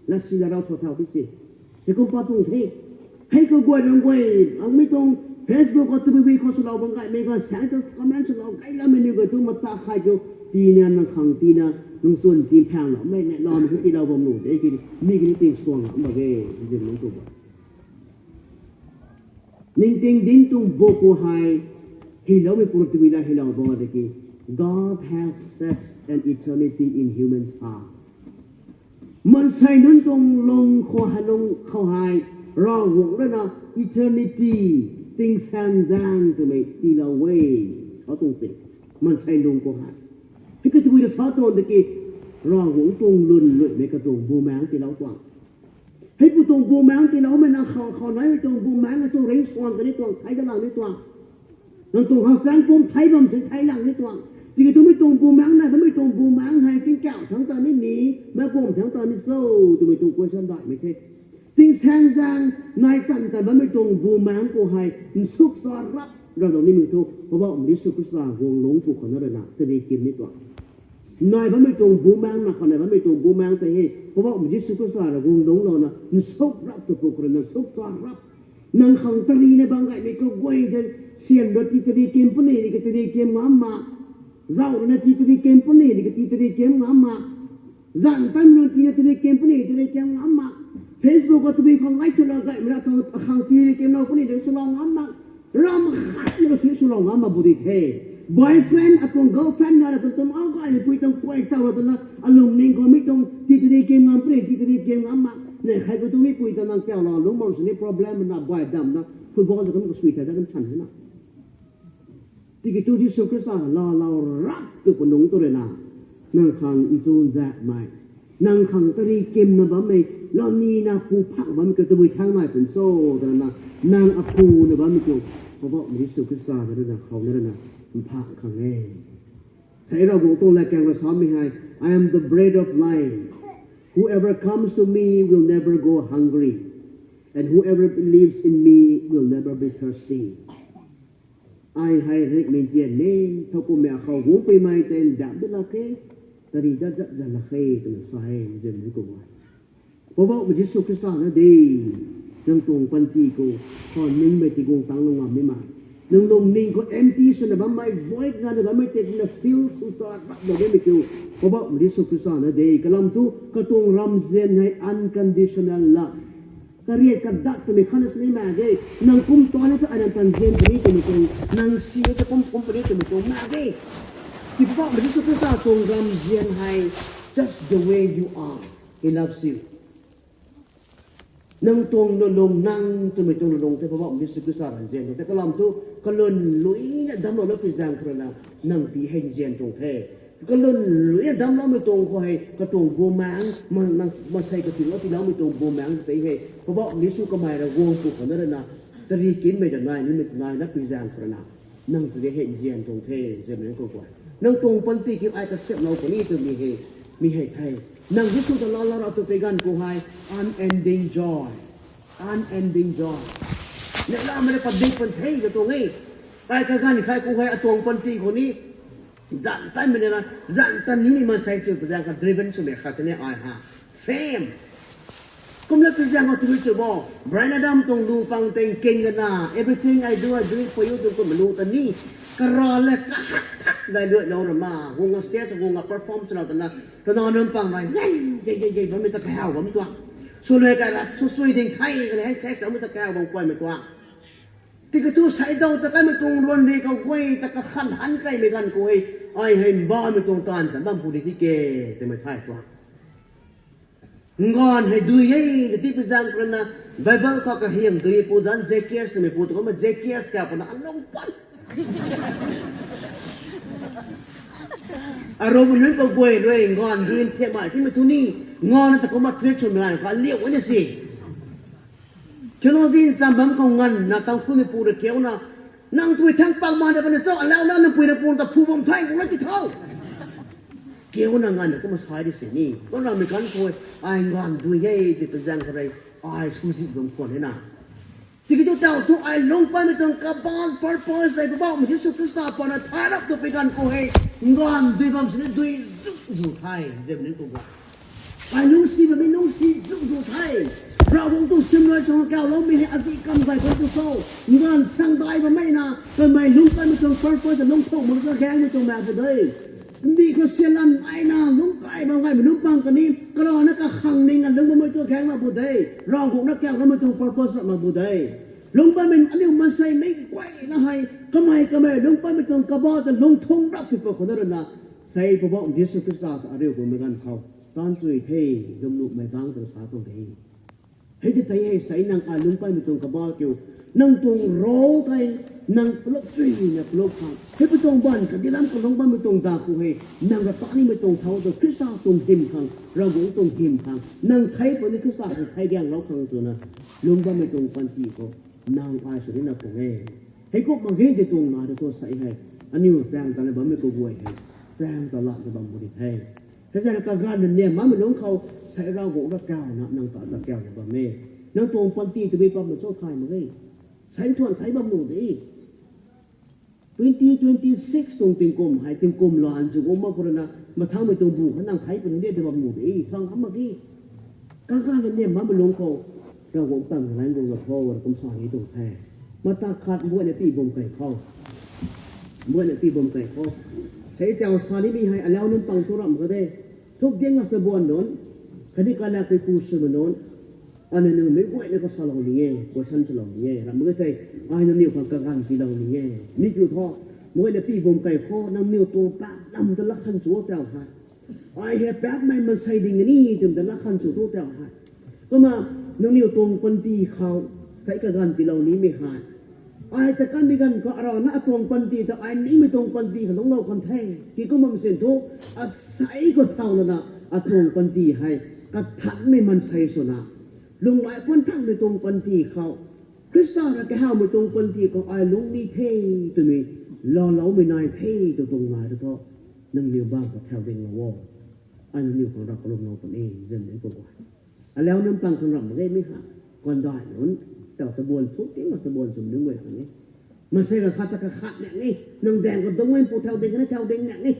Lassi la rau sa thau ti si. Hei kum pa tuang the. Hei khou guay rang guay, ang mi tuang Facebook khou tabui bui khou swlou bam gaymei khou, saeng ta comment swlou gay lamei niw guay tu mata khai tu, tina nang khang tina, nang chwn ti phang la, mei mei lam khou tilou bam nu de ki, mi ki ni ting suang lam ba ge, zim nang tu ba. Ningting dinc tuang buk khou hei, hyloumei pur tabui la hylou ba de ki, God has set an eternity in humans' heart. Mansei nunc tuang lung khou hei, lung khou hei, Ravguangc rui na eternity, tingsaengzaeng twmei tiilou e. Khou tuang se, mansei lung khou hei. Hei ki tabui ta sa tuang de ki, Ravguangc tuang lwn luimei katuang bumaengc tiilou tuang. Hei pu tuang bumaengc tiiloumei na khou, khou naimei tuang bumaengc na tuang ring swan ta ni tuang, thei ta lang ni tuang. Nang tuang hausaeng pum thei bam se thei lang ni tuang. Tiki tumei tuang bumaengc na, bammei tuang bumaengc hei tingkauh thangc ta ni ni, meic pum thangc ta ni so, twmei tuang question daihmei the. Tingsaengzaeng nai tan tan bammei tuang bumaengc khou hei, nsuk sa rap rap dau nimei thu, Poubauhmei Jisu Khrista guang lungc pu khou na rui na, tari kim ni tuang. Nai bammei tuang bumaengc na khou nai bammei tuang bumaengc tei hei, Poubauhmei Jisu Khrista rui guang lungclouna, nsuk rap tu pu khou rui na nsuk sa rap. Nang khang tari na bam gaymei kaguay de, sian rui ti tari kim puni de ki tari kim ngam mak. Zauh rui na ti tari kim puni de ki ti tari kim ngam mak. Zanc tan rui tina tari kim puni, tari kim ngam mak. Facebook khou tabui khang like twlou gaymei ra thang akhang tari kimlou puni de swlou ngam mak. Ram khat na si swlou ngam mak bu di the. Boyfriend atuang girlfriend na ra tuang tuang au gaymei pui tuang kuay taw ra tuang na alungning khou mi tuang ti tari kim ngam puni, ti tari kim ngam mak. Nei khai khou tu mi pui tuang nang kaulou lungc bam sini problem na buay damna football ta kan kasui thei ta kan chan hei na. Tiki tu Jisu Khrista laalou rap tu punungc tu rui na, nang khang nchunzaekmei, nang khang tari kimna bammei, lani na pu phak bammei kiu tabui thangc nai pun cho, twna, nang apu na bammei kiu, Poubauhmei Jisu Khrista na rui na khou na rui na, mphak khang e. Sei Ravguangc tuang latkaeng rui samei hei, I am the bread of life. Whoever comes to me will never go hungry, and whoever believes in me will never be thirsty. Ai hei rikmei dian e, thowkumhmei akhou guangpuimei tei ndamh da lak khe, tari dat zat zat lak khe, twna sa e, nzianmei khou e. Poubauhmei Jisu Khrista na de, nang tuang panty khou, khou ningmei tiguang tangc lou ngam nimei. Nang lungning khou empty swna bammei, void ngana bammei tei na fill sw ta rap lou nimei kiu. Poubauhmei Jisu Khrista na de, kalam thu, katuang ramzian hei unconditional love. Kariat kadat twmei khatna sini mak ge, nang kum tuang ni thu ai nang tanzian puni twmei tuang, nang si e ta kum kum puni twmei tuang mak ge. Tiki Poubauhmei Jisu Khrista tuang ramzian hei, just the way you are, He loves you. Nang tuang lulung, nang twmei tuang lulung tei Poubauhmei Jisu Khrista ramzian tuang the, kalam thu, kalwn luina damclou na pui zaeng khou rui na, nang pi hei nzian tuang the. Kalwn luina damcloumei tuang khou hei, katuang bumaengc, ma-, nang, maansei katinglou tiiloumei tuang bumaengc tei hei, Poubauhmei Jisu kamei rui guang pu khou na rui na, tari kimei ta nai nimei ta nai na pui zaeng khou rui na, nang tari hei nzian tuang the, nzianmei khou e. Nang tuang panty kiu ai kasiamhlou puni twmei hei, mi hei the. Nang Jisu ta laalou rap tu pui ganv khou hei, unending joy. Unending joy. Neihlamei rui padik pan the ta tuang e. Ai kaganv khai khou hei atuang panty khou ni, zanc tanmei na, zanc tan nimei maansei tw pui zaeng kha driven swmei khat ni ai ha. Fame. Kumna pui zaeng khou tabui cho bo, Bryan Adams tuang lu pang tei nking kana, everything I do, I do it for you, tu kumna lu ta ni. Kara le kahak thak dai luailou ra ma, guang a stage guang a perform swlou twna, twna nunc pang rui, yei, yei, yei, yei, bammei ta kahaw bam tuang. Swluai kai ra, sw sui ding thei kani hei check bammei ta kahaw bam kuaymei tuang. Tiki thu seidaw ta kaimei tuang ruan ri khou guay ta kakhan han kaimei ganv khou hei, ai hei mbaumei tuang taanv tan bam pu ni di ke, twmei thay tuang. Nganv hei dui e, kati pui zaeng khou rui na, Bible khou kahiang dui pu zanc Zacchaeus twmei pu tu kumna Zacchaeus kau puna alung pat. Aromei nunc kaguay rui nganv dui nthiammei timei thu ni, nganv ta kumna treat swmei kha liu na si. Theology ncham bam khou nganvna tangkhunmeipu rui kiuna, nang tui thangc pak ma de bana cho, alau na nang pui na pun ta phu bam the, gu la ti tho. Kiuna nganvna kumna sa di sini, kumna mi kan khou, ai nganv dui e, ti pui zaeng khou rui, ai swzi bam khwan e na. Tiki thu tau thu ai lungc patmei tuang kabal purpose tei Poubauhmei Jisu Khrista pana thay rap tu pui ganv khou hei, nganv dui bam sini dui zu zu the, nzianmei khou e. Ai lungcsi bammei lungcsi zu zu the. Ravguangc tuang simlou chang kauloumei hei adih kam gay khou tu so. Nganv sang dai bammei na, kamei lungc kanmei tuang purpose ta lungc thau mak ta gaengmei tuang mak bu de. Ndih khou sialan ai na lungc kai bam gaymei lungc pang kani, karana kakhang ning a lungc bammei tuang gaeng mak bu de. Ravguangc na kauloumei tuang purpose mak bu de. Lungc bammei aniu maansei mei guayna hei, kamei kamei lungc bammei tuang kabah ta lungc thung rap tu pa khou na rui na, sei Poubauh Jisu Khrista ta ariu bammei ganv khou taanc chui the, lwmnuhmei bangc ta sa tuang de. Hei ti tei hei sei nang ai lungc bammei tuang kabah kiu, nang tuang role tei nang pluk chuina pluk khang, hei pi tuang baan kadilam khou lungc bammei tuang daku hei, nang ra ta nimei tuang thau tu Khrista tuang hym khang, Ravguangc tuang hym khang, nang thei puni Khrista khang thei gaenglou khang twna lungc bammei tuang panty khou nang ai sw nina tuang e. Heikumh mak ge ti tuang na tu thu sei hei, aniu chaeng ta na bammei kaguay hei, chaeng ta lana bam bu di the. Hei zana kaganv na niam makmei lungc khou, sei Ravguangc ra kauna nang ta ta kauna bam e. Nang tuang panty tabui pam na cho thay mak ge. Sei thuan thei bam nu de. Twenty twenty six tuang tingkum hei tingkum lan zu guang mak khou rui na, mathangmei tuang bu kha nang thei puni de ta bam nu de, thang am mak ge. Kaganv na niam makmei lungc khou, Ravguangc tang lan guang la tho, kum sa ni tuang the. Mata khat mbuayna pi bum kai khou, mbuayna pi bum kai khou, sei tau sa nimei hei alau nunc pang thu ramh kha de. Thuk diang a sabuan nunc, khatni kalak pui pu swmei nunc, aniu nunc mei guayna khou salou ni e, question swlou ni e, ramh mak ge thei, ai nangniw khang kaganv tiilou ni e. Mi kiu thu, mbuayna pi bum kai khou nangniw tuang paap lam ta lak khan chu tau hei, ai hei paapmei maansei ding ni twmei ta lak khan chu tu tau hei, kumna nangniw tuang panty khou sei kaganv tiilou nimei hei, ai ta kanmei ganv khou arana atuang panty ta ai nimei tuang panty khou lungclou kan the. Ki kum bam sin thu, asei khou thau lana atuang panty hei kathanmei maansei swna, lunghlaic puan thanmei tuang panty khou, Khrista ra kahawmei tuang panty khou ai lungc ni the twmei laaloumei nai the tw tuang nai tu thu, nangniw bangc khou thau dinglou o. Ai nangniw khang rap kalumlou puni, zan ni kaguay. Alau nunc pang khang ramh mak ge mi ha. Kandai nunc, tau sabuan thuk ting a sabuan swmei nunc guay khang e. Maansei kakhat ta kakhat mak e, nang daeng khou dungc e pu thau ding kani thau ding mak e.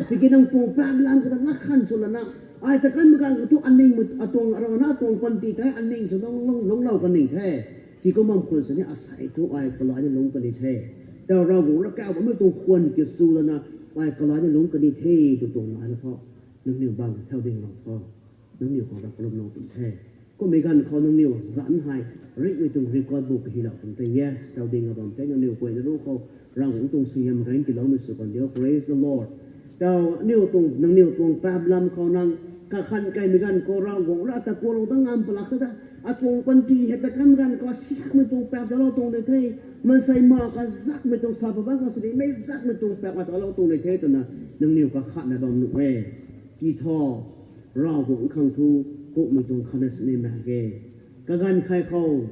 Tiki nang tuang paap lam khou ta lak khan sw lana, ai ta kanmei ganv khou thu aning, atuang arana atuang panty tei aning sw lungclou kan ni the. Ki kum bam khwan sini asei thu ai kalai ni lungc kan ni the. Tau Ravguangc ra kau bammei tuang khwan kiu sw lana, ai kalai ni lungc kan ni the tw tuang nai na thu, nangniw bangc thau dinglou tho. Nangniw khang rap kalumlou pun the. Kummei ganv khou nangniw zanc hei, ringhmei tuang record book kahilou pun the. Yes, thau ding a bam the, nangniw guayna ru khou Ravguangc tuang suaihiam ganv tiiloumei sw kan diu. Praise the Lord. Tau aniu tuang, nangniw tuang paap lam khou nang kakhan kaimei ganv khou Ravguangc ra ta kuaklou ta ngam palak ta ta, atuang panty hei ta kan ganv khou siakmei tuang paap talou tuang de the. Maansei ma kazakmei tuang sa pa bangc khou sini mei zakmei tuang paap talou tuang de the twna nangniw kakhatna bam nuh e. Ki thu, Ravguangc khang thu, kummei tuang khatna sini mak ge. Kaganv khai khou,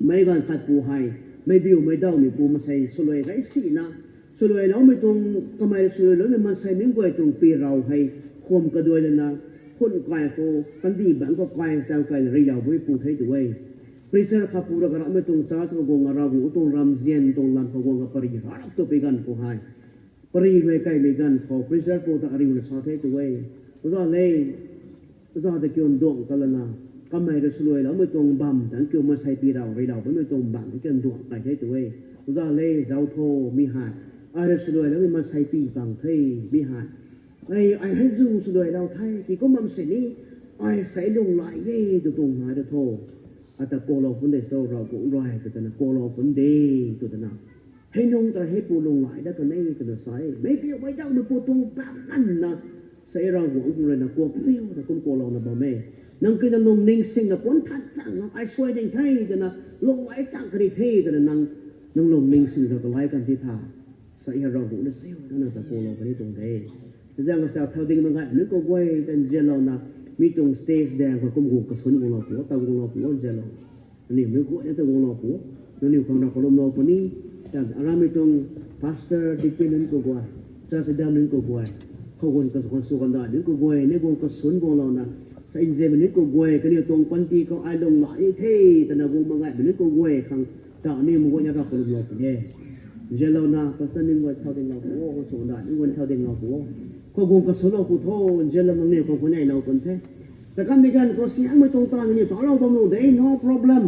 meic ganv khat pu hei, meic biu meic dawmei pu maansei swluai gay sina, swluailoumei tuang, kamei rui swluailoumei maansei nunc guay tuang pirou hei, khwam kaduai lana, khun kai khou, kandih bangc khou kai, zau kai na riloumei pu the tu e. Preacher khat pu ra karamhmei tuang church khou guang a Ravguangc tuang ramzian tuang lam khou guang a pary rap tu pi ganv khou hei, pary rui kaimei ganv khou preacher pu ta ariuna sa the tu e. Oja le, oja ta kiu nduang ta lana, kamei rui swluailoumei tuang bam tang kiu maansei pirou riloumei tuang bam tang kiu nduang kai the tu e. Oja le, zauc tho, mi hei, ai rui swluailoumei maansei pi bang the, mi hei, ai, ai hei zu swluailou the, ki kum bam sini, ai sei lunghlaic e tw tuang nai ta tho. Ata kuaklou pun de cho, Ravguangc rui ta twna kuaklou pun de, tw twna, hei nung ta hei pu lunghlaic dat kan e twna sa e. Meic biu meic dawmei pu tuang paap nganvna, sei Ravguangc khang rui na kuak chiu ta kum kuaklouna bam e. Nang kina lungning singna puan than chang na ai suai ding the twna, lunghlaic chang kani the twna nang, nang lungning singna kalai kan ti tha, sei hei Ravguangc na chiu ta nang ta kuaklou kan e tuang de. Zaeng kasa thau ding mak gaymei nunc kaguay ta nzianlouna, mi tuang stage daeng khou kum guang kasun guanglou pu, ta guanglou pu nzianlou. Nangniw meic guayna ta guanglou pu, nangniw khang rap kalumlou puni, ta aramei tuang pastor, deacon nunc kaguay, church dam nunc kaguay, khou guang kas-, kasu kandai nunc kaguay, ni guang kasun guanglouna, sa nzianmei nunc kaguay, kaniw tuang panty khou ai lunghlaic e the, twna guang mak gaymei nunc kaguay khang, ta aniw meic guayna rap kalumlou puni e. Nzianlouna, pastor nunc guay thau dinglou pu o, kasu kandai nunc guay thau dinglou pu o. Khou guang kasulou pu tho, nzianlou nangniw khou khou neilou pun the. Takanmei ganv khou siangmei tuang ta nangniw talou bam nu de, no problem.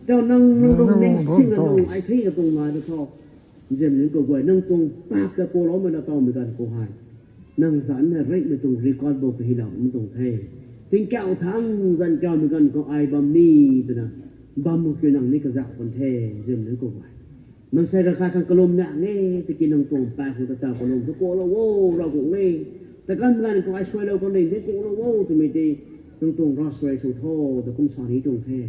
Tau nang, nang tuang ning sing na tuang ai thei na tuang nai na tho. Nzianmei nunc kaguay, nang tuang paap ta poloumei na tawmei ganv khou hei, nang zanc na ringhmei tuang record book kahilou mi tuang the. Tingkauh thangc zanc kaumei ganv khou ai bam ni twna, bam kiu nang ni kazauh pun the, nzianmei nunc kaguay. Maansei rakhat khang kalum na nge, tiki nang tuang paap khou ta taw kalum thu kalou o, Ravguangc e. Takanmei ganv khou ai suailou kan ning de kalou o twmei tei, nang tuang ravsuai sw tho, ta kum sa ni tuang the.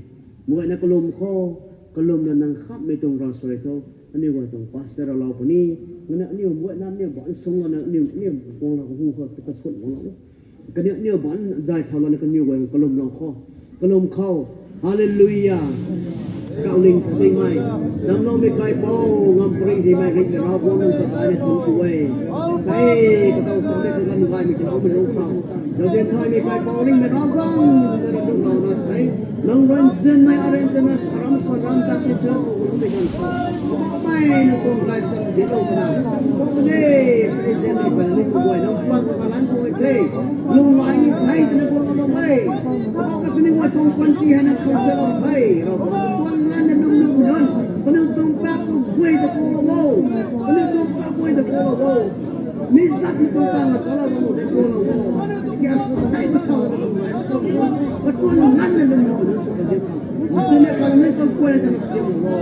Mguayna kalum khou, kalum na nang khamhmei tuang ravsuai tho. Aniu guay tuang pastor ralou puni, mna aniu mguayna aniu ban sung lana aniu, aniu kuang la kahu khou ta kasut guang lou. Kaniw, aniu ban zay thau lana kaniw guay kalumlou khou, kalum khou. Hallelujah. Kauling singmei, damloumei kaipouc, ngamparih hymei ringhmei Ravguangc nang ta ai ni thun ku e. Sei, katow khou ni kaganv gaymei kaloumei lung khou, zauzian thaymei kaipouc ringhmei Ravguangc, nang rui lunglouna sei, nang rui nzianmei arin tana saram swanram ta ti cho, lungmei ganv khou, mei nang tuang gaychamv dinclou twna, kum de, sei nzianmei guay ni kaguay nang tuang kalan khou the. Lunghlaic ni thei twna guang lou e. Kaniw guay tuang panty hei nang khou zalou the. Ravguangc tuang nganvna lung lung nunc, kaniw tuang paap khou guay ta kalou o, kaniw tuang paap guay ta kalou o. Mi zat mi tuang paap na kalou o, ta kalou o. Kia sei ta kalou o, katuang nganvna lung lung nunc sw kan di. Nzianmei guay ni kaguay ta nang siam o.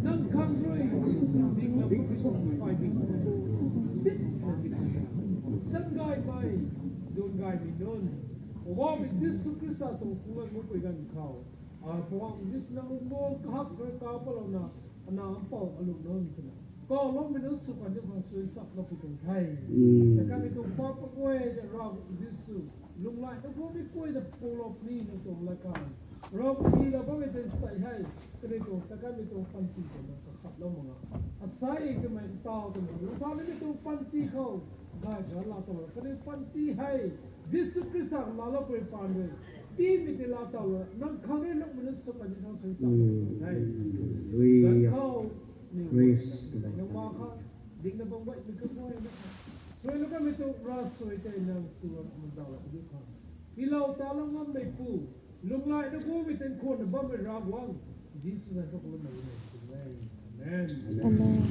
Nang khang rui ding na buk song ai ding. Tit. Sangay bai, dun gay mi nunc. Poubauhmei Jisu Khrista tuang phungc lan mupui ganv khou, a, Poubauhmei Jisu nang lungmung kahak rui kau palouna, ana mpouh alu nunc twna, kawloumei nunc sw kan di khang sui sap lou pui tuang the. Mm. Takanmei tuang paap kaguay ta Ravguangc Jisu, lunghlaic na guangmei guay ta pulou puni nang tuang lat khang. Ravguangc hylou bammei tei sei hei, kaniw tuang takanmei tuang panty twna kakhatlou mak nga. Asei kamei ntaw twmei lungthaw nimei tuang panty khou, gay ta laa towlou. Kaniw panty hei, Jisu Khrista laalou pui paan rui, tiimei tei laa towlou. Nang khang rui lungmei nunc sw kan di khang sui sap lou pui tuang the. Hallelujah. Zan khou, niw guay, Praise the Lord. Sei nang ma khang, ding na bam guay mi kaguay na khang, suailou kanmei tuang ravsuai tei nang sw mundawlou puni khang, hylou talou ngammeipu, lunghlaic na guangmei tingkhuan na bammei Ravguangc, Jisu zanc khou kalum na e. Amen. Amen.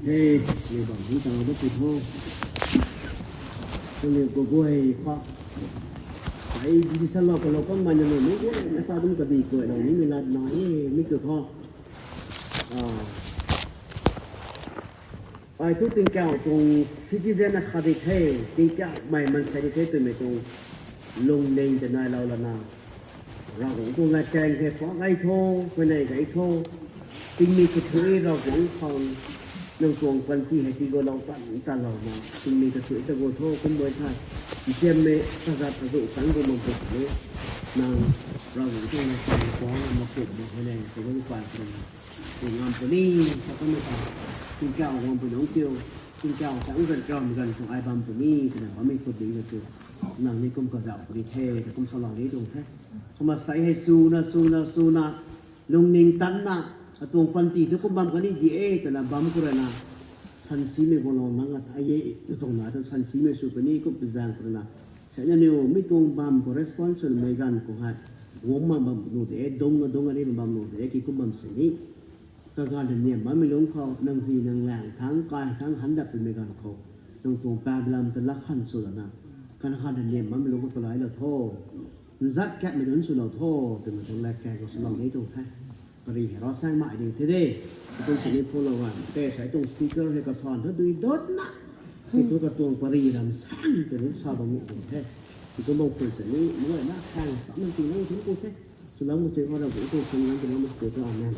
Hey, ni bam hei tang na pui tho. Kaniw kaguay khou, ai di salou kalou kanmei na nunc mei guay na ta dum kadi guay lou nimei lat na e, mi kiu tho. A, ai thu tingkauh tuang citizen akhat di the, tingkauhmei maansei di the twmei tuang lungning ta nailou lana, Ravguangc tuang latkaeng the, pha gay tho, huayney gay tho, tingmei kathuic Ravguangc khang, nang tuang panty hei tiigualou tan talouna, tingmei kathuic ta guang tho, kum guay the, nzianmei kazat kazuh tangc guang bam puni, nang Ravguangc tuang latkaeng khou makumh mak huayney kaguang pan twna, tu ngam puni, sa kanmei ta, tingkauh guang puni nunc kiu, tingkauh ta nzan kaumei ganv khou ai bam puni twna bammei khou ding na tu, nang ni kum kazauh puni the, ta kum salou ni tuang the. Kumna sei hei swna, swna, swna, lungning tanna, atuang panty thu kum bam kani di e twna bam khou rana, sansimei guanglou nang a, ai e, tuang na tu sansimei sw puni kum pui zaeng khou rana, sei nangniw mi tuang bam khou response swmei ganv khou hei, guang mak bam nu de, dungc na dungc ani bam nu de, ki kum bam sini. Kaganv na niam bammei lungc khou, nang zi nang laeng thangc, kai thangc han dat pumei ganv khou, nang tuang paap lam ta lak khan sw lana, kaganv na niam bammei lungc khou talai lou tho, nzat katmei nunc swlou tho, twmei tuang latkaeng khou swlou ni tuang the. Pary hei rau saeng mai ding the de. Katuang sini phuanlou gan, tei sei tuang speaker hei kasan thu dui dotna, hei thu katuang pary ram saeng twna sa bam ni tuang the. Katuang bam khun sini, mei na khaeng sa man tingna thun ku the. Swlou mu tei khou Ravguangc tuang khang ngan twna mu tei khou, amen.